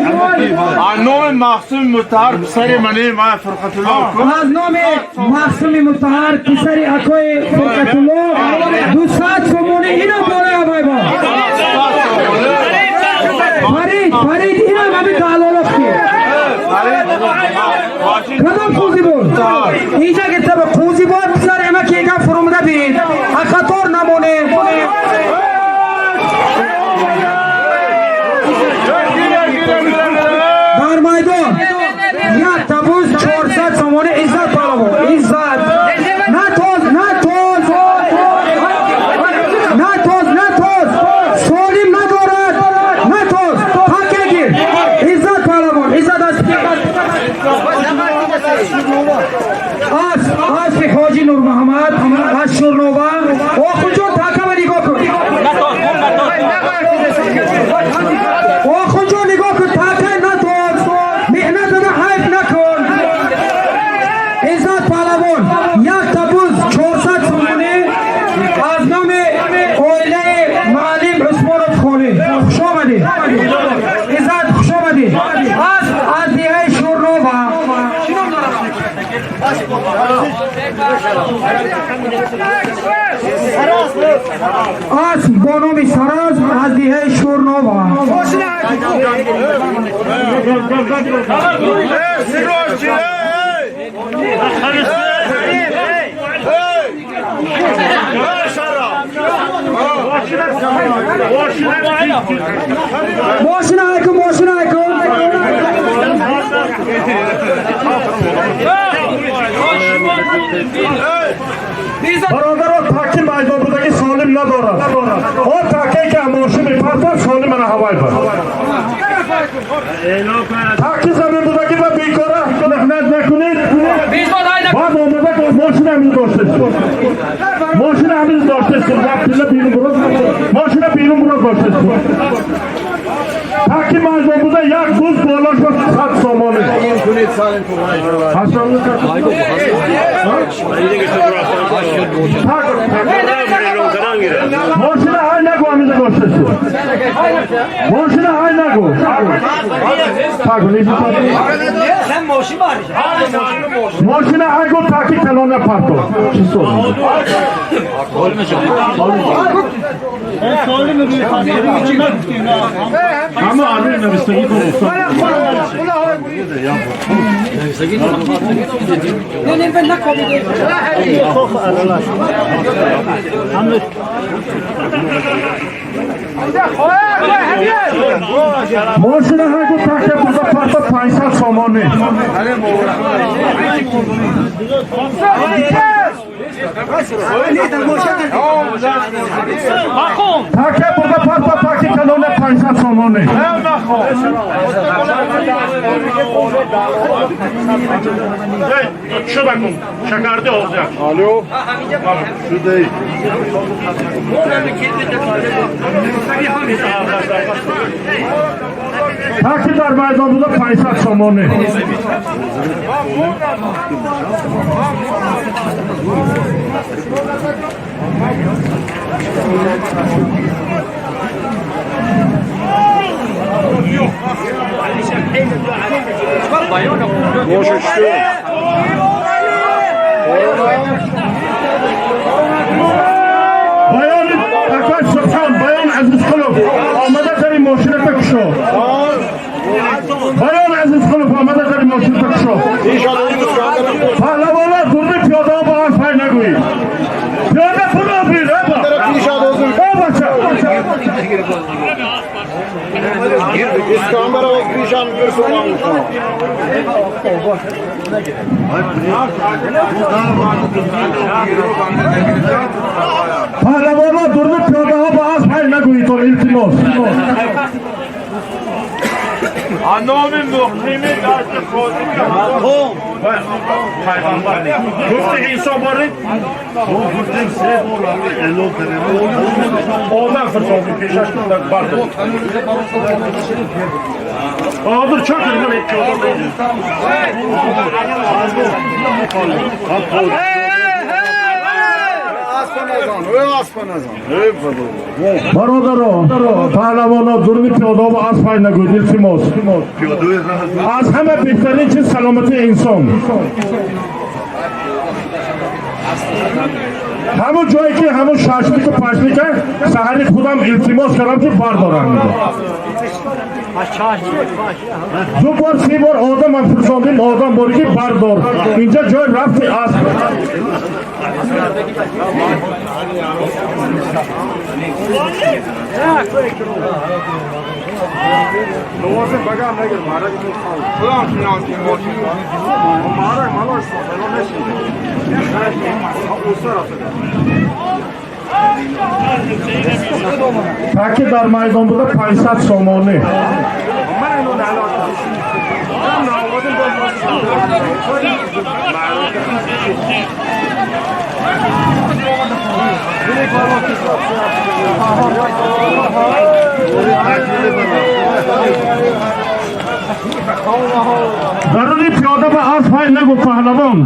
аз номи Махсуми Мутаҳар писари мани ма Фурқатулло, аз номи Махсуми Мутаҳар писари акои Фурқатулло 200 сомонӣ. Инам болои ҳавайба. Фарид, Фарид, инам ҳамин далоло ки. Кадом қӯзи буд? Инҷа гирта ба қӯзи буд, писари амаки еган фурумда бин. Қатор намонем. Дар майдон як табуз 400 сомонӣ. Иззат палавон, Иззат. На тоз, на тоз, на тоз, на тоз. Солим надорад, на тоз. Ҳақе гир. Иззат палавон, Иззат аз аспи Ҳоҷи Нурмуҳаммад аз Шурнова. Охунҷон, такама нигоҳ кун. Асп бо номи Саразм аз деҳаи Шӯрнова. Мошина айкун, мошина айкун. Бародаро, таки майдон будаги солим надорад. Он таке ки мошин мепартад, солим мана ҳавай бар. Таки замин будаги ва бекора меҳнат накунед. Баъд омада мошин ҳамин доштест. Мошин ҳамин доштест. Вақтила берун бурод. Мошина берун бурод доштест. Таки майдон буда як буз болош ба 100 сомонӣ. Мошина ҳай нагу, ҳаминҷа доштест. Мошина ҳай нагу. Так, мошина ҳай гу, таки калона парто. Чӣ сол? Ҳама амир навистагӣ кун. Мошина ҳай гу, таки буда парто 500 сомонӣ. Таке буда парто таки калона 500 сомонӣ. Чӣ бакун? Шакарди ҳозир. Алло. Шудай. Таки дар майдон буда 500 сомонӣ. Баёни акай Субҳон, баён Азизқулов омада тари мошината кушо. Баён Азизқулов омада тари мошината кушо. Паҳлавона дурни пиёдаҳо ба он пай нагӯед. Пиёда пуро бир, аба. О бача. İskandar Avaz Pişan bir soğanmış. Паҳлавона дурни пиёдаҳо ба асп ҳай нагӯед, илтимос. Номи муқими дасти ходими пайғамбар. Гуфти Исо борид? Одам фирсоди пешаш бардор. Ҳозир чокир ман ikki odam. Бародаро, паҳлавоно дурни пиёдаҳо ба асп ҳай нагӯед, илтимос. Аз ҳама беҳтарин чиз саломатии инсон. Ҳамон ҷое ки ҳамон шашлику пашлика саҳари худам илтимос кардам ки бардоранд. Ду бор, се бор одамам фирсондим, одам бори ки бардор. Инҷа ҷой рафти асп. Таки дар майдон буда 500 сомонӣ. Даруни пиёда ба асп ҳай нагу, паҳлавон.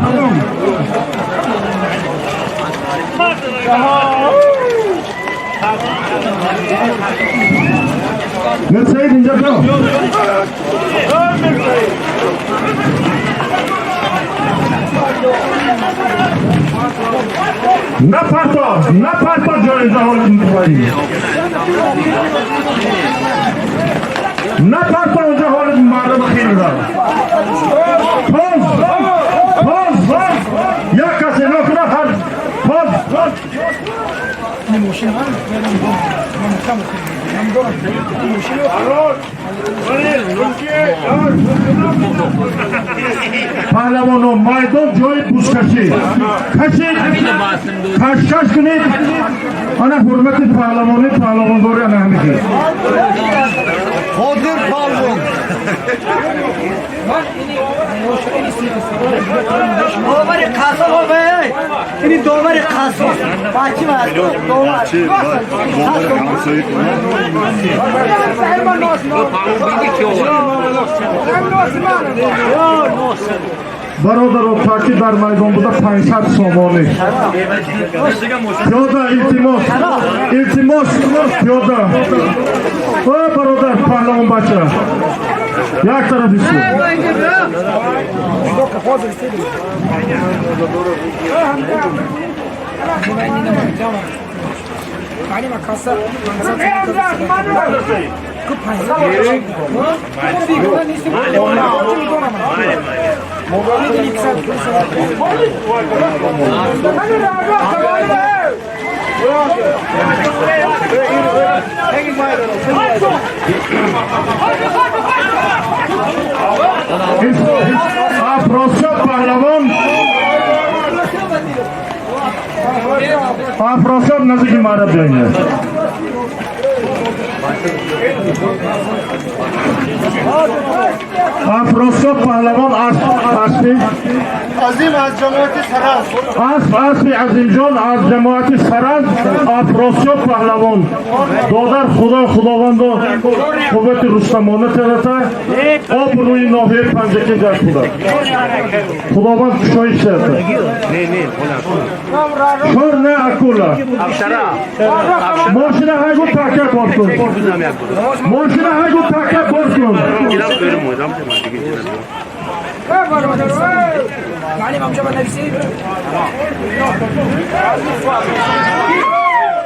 Мирсаид инҷа биё. Напарто ҷоизаҳои напарто онҷо, ҳоли мардум хел тоз тоз як касе накуна ҳар тоз. Паҳлавоно, майдон ҷои бузкашӣ. Кашид, кашкаш кунед. Ана ҳурмати паҳлавонӣ, паҳлавондорӣ ана ҳамихел. Қодир палвон. Довари қассоб, ини довари қассоб. Бачи довар. Бародаро, таъкид дар майдон буда 500 сомонӣ. Пиёда, илтимос, илтимос, пиёда. О, бародар, паҳлавон бача. Як тарафи су. Афросиёб паҳлавон, Афросиёб, наздики мара биёед. Афросиёб паҳлавон, аспи Азим аз ҷамоати Сараз. Асп, аспи Азимҷон аз ҷамоати Сараз. Афросиёб паҳлавон, додар, Худо, Худовандо қуввати рустамона талата, об рӯи ноҳияи Панҷакент гашт буда. Худованд кушоиш диҳад. Шор не, акула. Мошина ҳайгу така бор кун. Мошина ҳайгу така бор кун.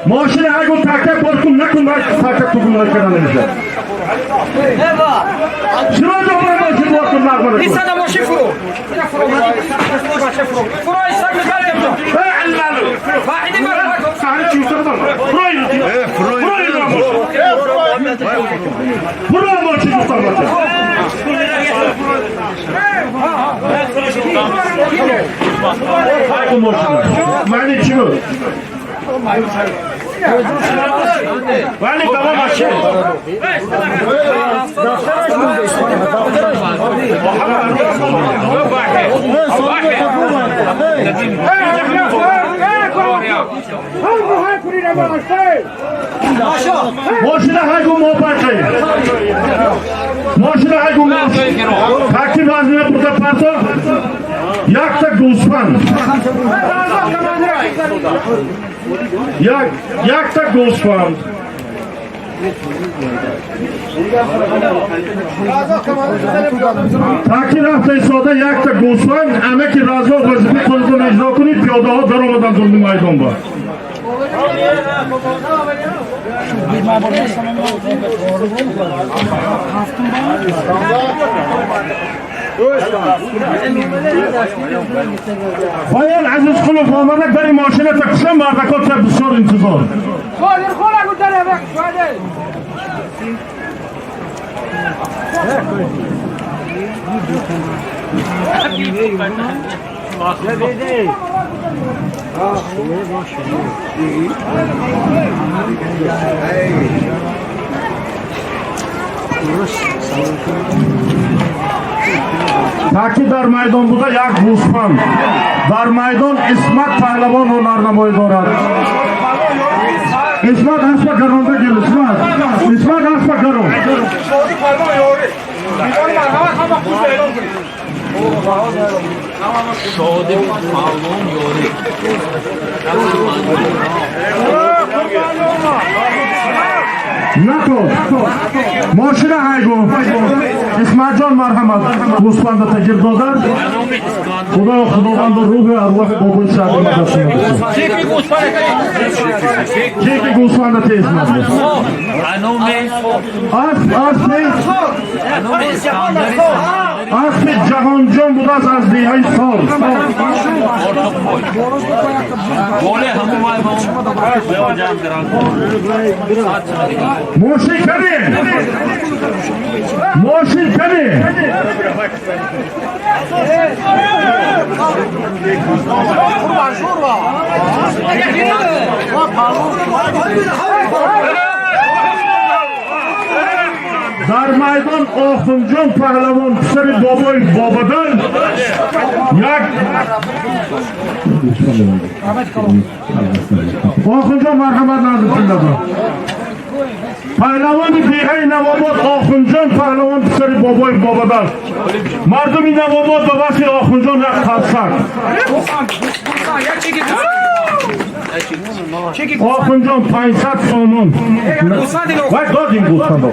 Мошина ҳайгу така бор кун, накун така тугун накарда намешад. Чиро добра мошин бор кун, нағма накун. Исада мошин фуру. Фуру. Фуру исак мекардем. Ваҳиди Саҳни чӣ устадам? Фурой. Фурой. Фурой мошин устадам. Ҳайгу мошина. Маъни чӣ буд? Вале давом аши. Мошина ҳайгу мо барқи. Мошина ҳайгу мо. Таки вазнина бурда парто. Якта гӯсфанд. Якта гӯсфанд. Таки рафта истода якта гӯсфанд, амаки Разоқ вазифаи худатон иҷро кунед, пиёдаҳо даромаданд зурди майдон ба. Баян Азизқулов омада дари мошина такшам, мардакот бисёр интизор. Таъкид дар майдон буда як гӯсфанд. Дар майдон Исмат паҳлавон ҳунарнамоӣ дорад. Исмат, аспа гаронда гел, Исмат. Исмат, аспа гарон. Натод. Мошина ҳайгу. Исматҷон, марҳамат. Гӯспанда тагир додар. Худо худованд рӯҳи арвоҳи бобои саъди мадасона. Чеки гӯсфанда тез мадас. Асп, аспи аспи Ҷаҳонҷон будааст аз деҳаи Сор. Мошин кане? Мошин кане? Дар майдон Охунҷон паҳлавон, писари бобои Бобадан, як Охунҷон, марҳамат, назди пиллада. Паҳлавони деҳаи Навобод Охунҷон паҳлавон, писари бобои Бобадан. Мардуми Навобод ба васфи Охунҷон як қарсак. Охунҷон 500 сомон. Вай додим гӯсфандо.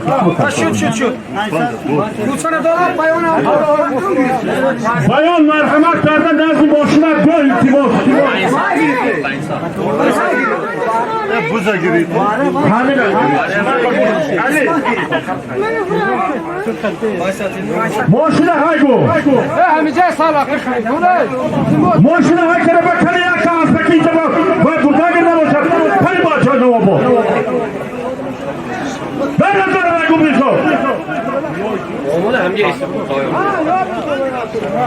Баён, марҳамат карда назди мошина биё, илтимос. Мошина ҳайгу. Мошина ҳай кара ба кали як аспаки инҷа ба бурдагир набошад. Кали бача Навобод. Дар назар ҳайгу бисо.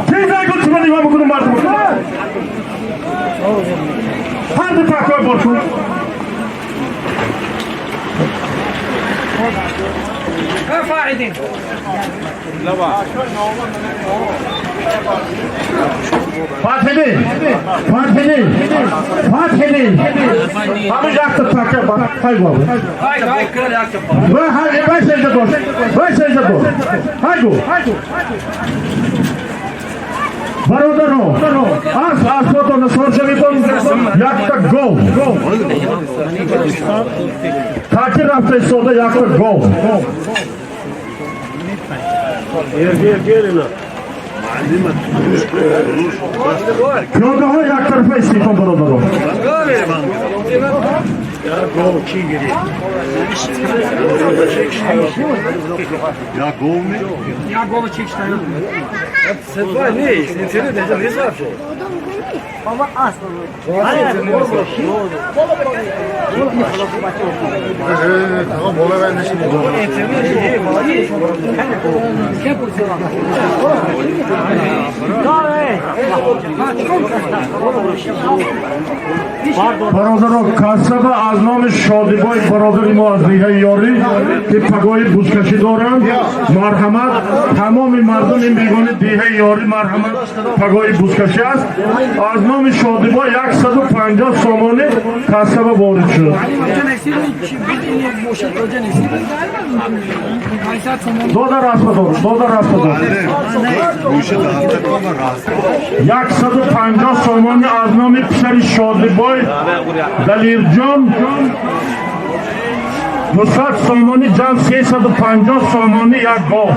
Чиз ҳайгу чима нигоҳ мекунам мардум. Ҳар ду такой бошун. Фатҳидин, Фатҳидин, Фатҳидин. Ҳамин якта така ҳай бобо. Вай ҳай вай сежда дош. Вай сежда дош. Ҳайгу. Бародаро, аз асботон сор шавитон, якта гол. Таки рафта истода якта гол. Пиёдаҳо як тарафа истифон, бародаро. Бародаро, касаба аз номи Шодибой бародари мо аз деҳаи Ёрӣ, ки пагоҳи бузкашӣ доранд, марҳамат, тамоми мардум ин бегони деҳаи Ёрӣ, марҳамат, пагоҳи бузкашӣ аст. Аз номи Шодибой 150 сомонӣ касаба ворид шуд. Додар аспадор, додар аспадор. 150 сомонӣ аз номи писари Шодибой Далирҷон, 200 сомонӣ, ҷамъ 350 сомонӣ, як гов.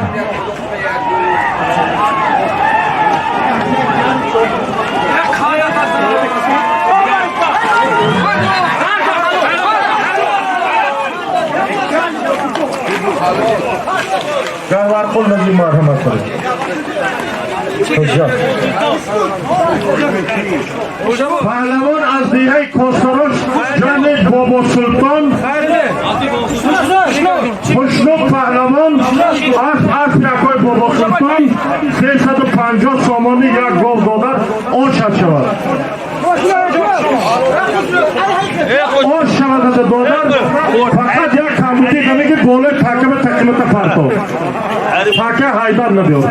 Гаварқул назди марҳамат кунед. Паҳлавон аз деҳаи Косарош ҷами Бобосултон Хушнуд паҳлавон, асп асп якои Бобосултон, 350 сомонӣ, як гов додар, ошад шавад. Ош шавад додар, фақат як камбудӣ ҳаме ки болои такаба тақимата партов. Така ҳайдар набиёр.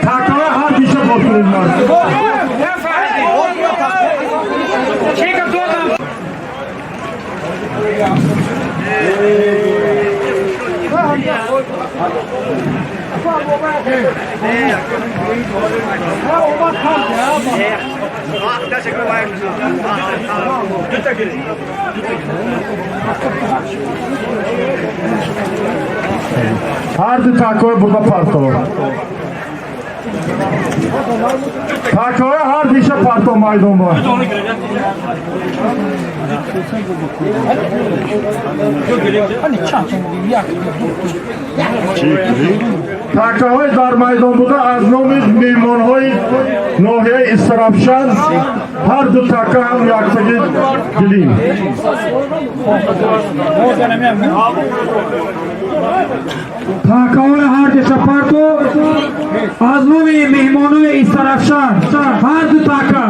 Такава ҳар диша бошунед мард. Ҳар ду такои бурда парто. Такои ҳар диша парто майдон ба. Такаҳои дар майдон буда аз номи меҳмонҳои ноҳияи Истаравшан ҳар ду така ҳам яктаги гилим. Такаҳои ҳар диша парто аз номи меҳмонои Истаравшан ҳар ду така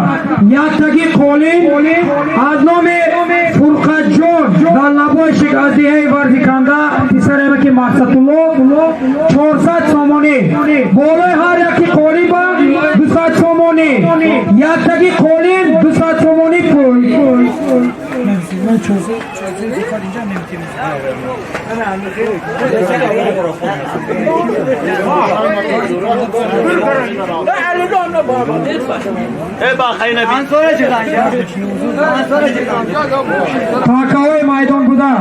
яктаги қолин аз номи Фурқатҷон дар лабои аз деҳаи Варзиканда писареме ки Мақсадулло 400 сомонӣ, болои ҳар яки қолиба 200 сомонӣ, яктаги қолин 200 сомонӣ пул. Такаҳои майдон буда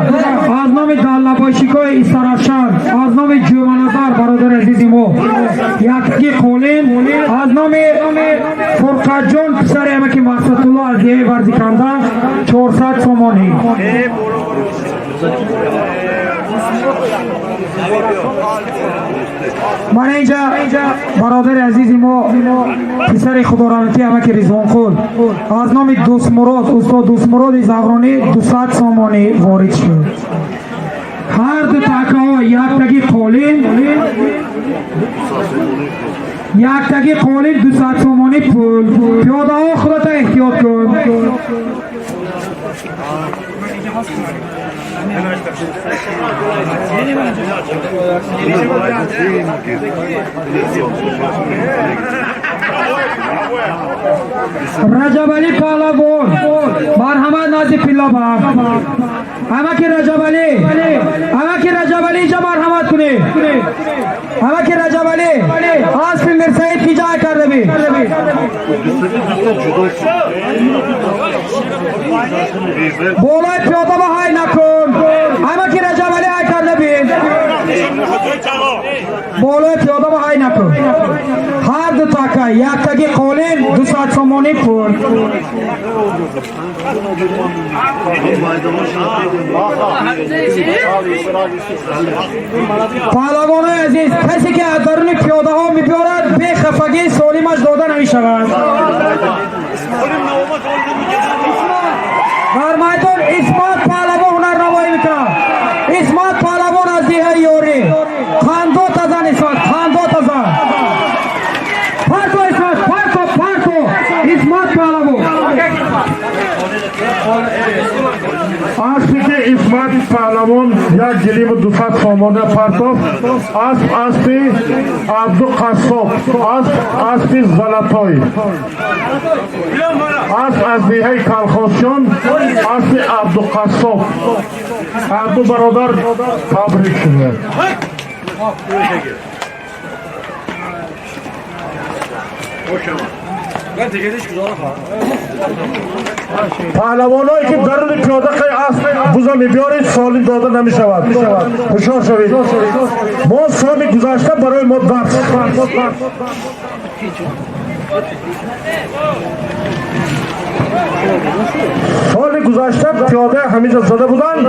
аз номи даллабошикои Истаравшан, аз номи Ҷуманазар бародари азизи мо яктаги қолин аз номи Фурқатҷон писари амаки Мақсадулло аз деҳаи Варзиканда 400 сомонӣ. Мана инҷа бародари азизи мо писари худораҳматӣ амаки Ризвонқул аз номи Дӯстмурод, устод Дӯстмуроди Завронӣ 200 сомонӣ ворид шуд. Ҳар ду такаҳо яктаги қолин, яктаги қолин 200 сомонӣ пул. Пиёдаҳо худата эҳтиёт кун. Раҷабалӣ Паҳлавон марҳамат назди пиллоба. Амаки Раҷабалӣ, амаки Раҷабалӣ инҷа марҳамат кунед. Амаки Раҷабалӣ аспи Мирсаид ки ҷай карда би. Болои пиёда ба ҳай накун. Амаки Раҷабалӣ ҳай карда би. Болои пиёда ба ҳай накун. Ҳар ду така яктаги қолин 200 сомонӣ пул. Паҳлавонои азиз, касе ки аз даруни пиёдаҳо мебиёрад бехафагӣ солимаш дода намешавад. Дар майдон Исмат Паҳлавон ҳунарнамоӣ мекунад. Исмат Паҳлавон аз деҳаи Ёрӣ. Қандо тазан Исмат, қандо тазан. Парто Исмат, парто, парто. Исмат Паҳлавон. Аспи ки Исмат Паҳлавон як гилиму 200 сомона партофт, асп аспи Абду Қассоб, асп аспи Золотой, асп аз деҳаи Калхозчон, аспи Абдуқассоб. Ҳар ду бародар табрик шуданд. Паҳлавоное ки даруни пиёда қай асп буза мебиёред солим дода намешавад. Ҳушёр шавед. Мо соли гузашта барои мо дарс. Соли гузашта пиёда ҳамиҷа зада буданд,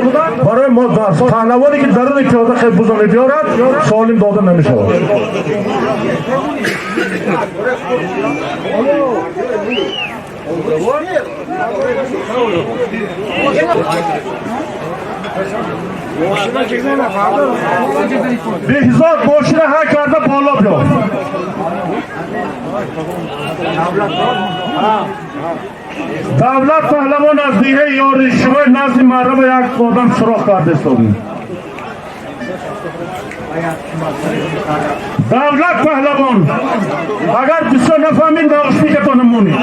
барои мо дарс. Паҳлавоне ки даруни пиёда қай буза мебиёрад солим дода намешавад. Беҳзод мошина ҳай карда боло биё. Давлат Паҳлавон аз деҳаи Ёри шумои назди маҳрама як одам суроғ карда истодем. Давлат Паҳлавон, агар бисёр нафаҳмед наушникатон монед.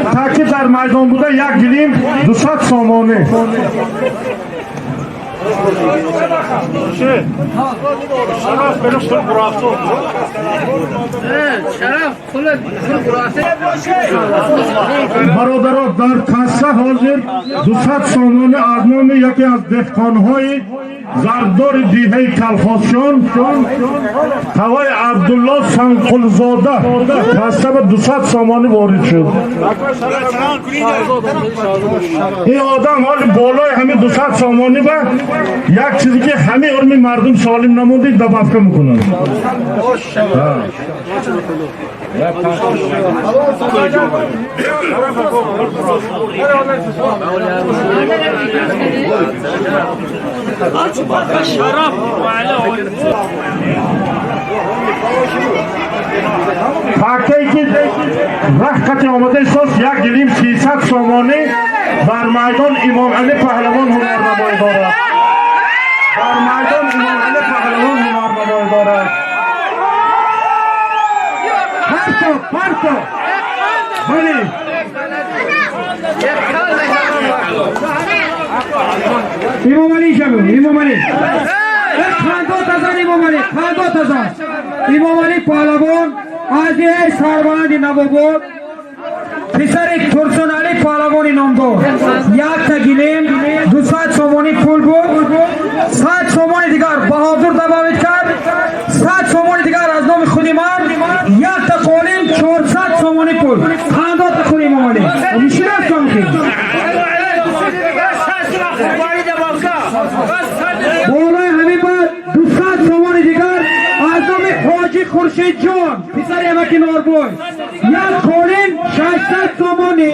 Таки дар майдон буда як гилим 200 сомонӣ. Бародаро, дар касса ҳозир 200 сомонӣ аз номи яке аз деҳқонҳои зардори деҳаи Калхозшон Тавай Абдулло Санқулзода касса ба 200 сомонӣ ворид шуд. Ин одам ҳоли болои ҳамин 200 сомонӣ ба як чизе ки ҳамаи урми мардум солим намуди добавка мекунанд. Пакае ки рахқати омода сос як гилим 300 сомонӣ дар майдон Имомали Паҳлавон ҳунарнамоӣ дорад. Дар майдон Имомали Паҳлавон ҳунарнамоӣ дорад. Парто, парто. Бале. Имомали ҷамил, Имомали. Қандо тазан Имомали, қандо тазан. Имомали Паҳлавон аз деҳаи сарбаланди Навобод, писари Турсунали Паҳлавони номдор. Якта гилем 200 сомонӣ пул буд, 100 сомони дигар Баҳодур добавить кард, 100 сомони дигар аз номи худи ман, якта қолин 400 сомонӣ пул. Қандота худ Имомали. Мишинастам ки. Болои ҳамин баъд 200 сомони дигар аз номи Ҳоҷи Хуршидҷон, писари амаки Норбой, як қолин 600 сомонӣ.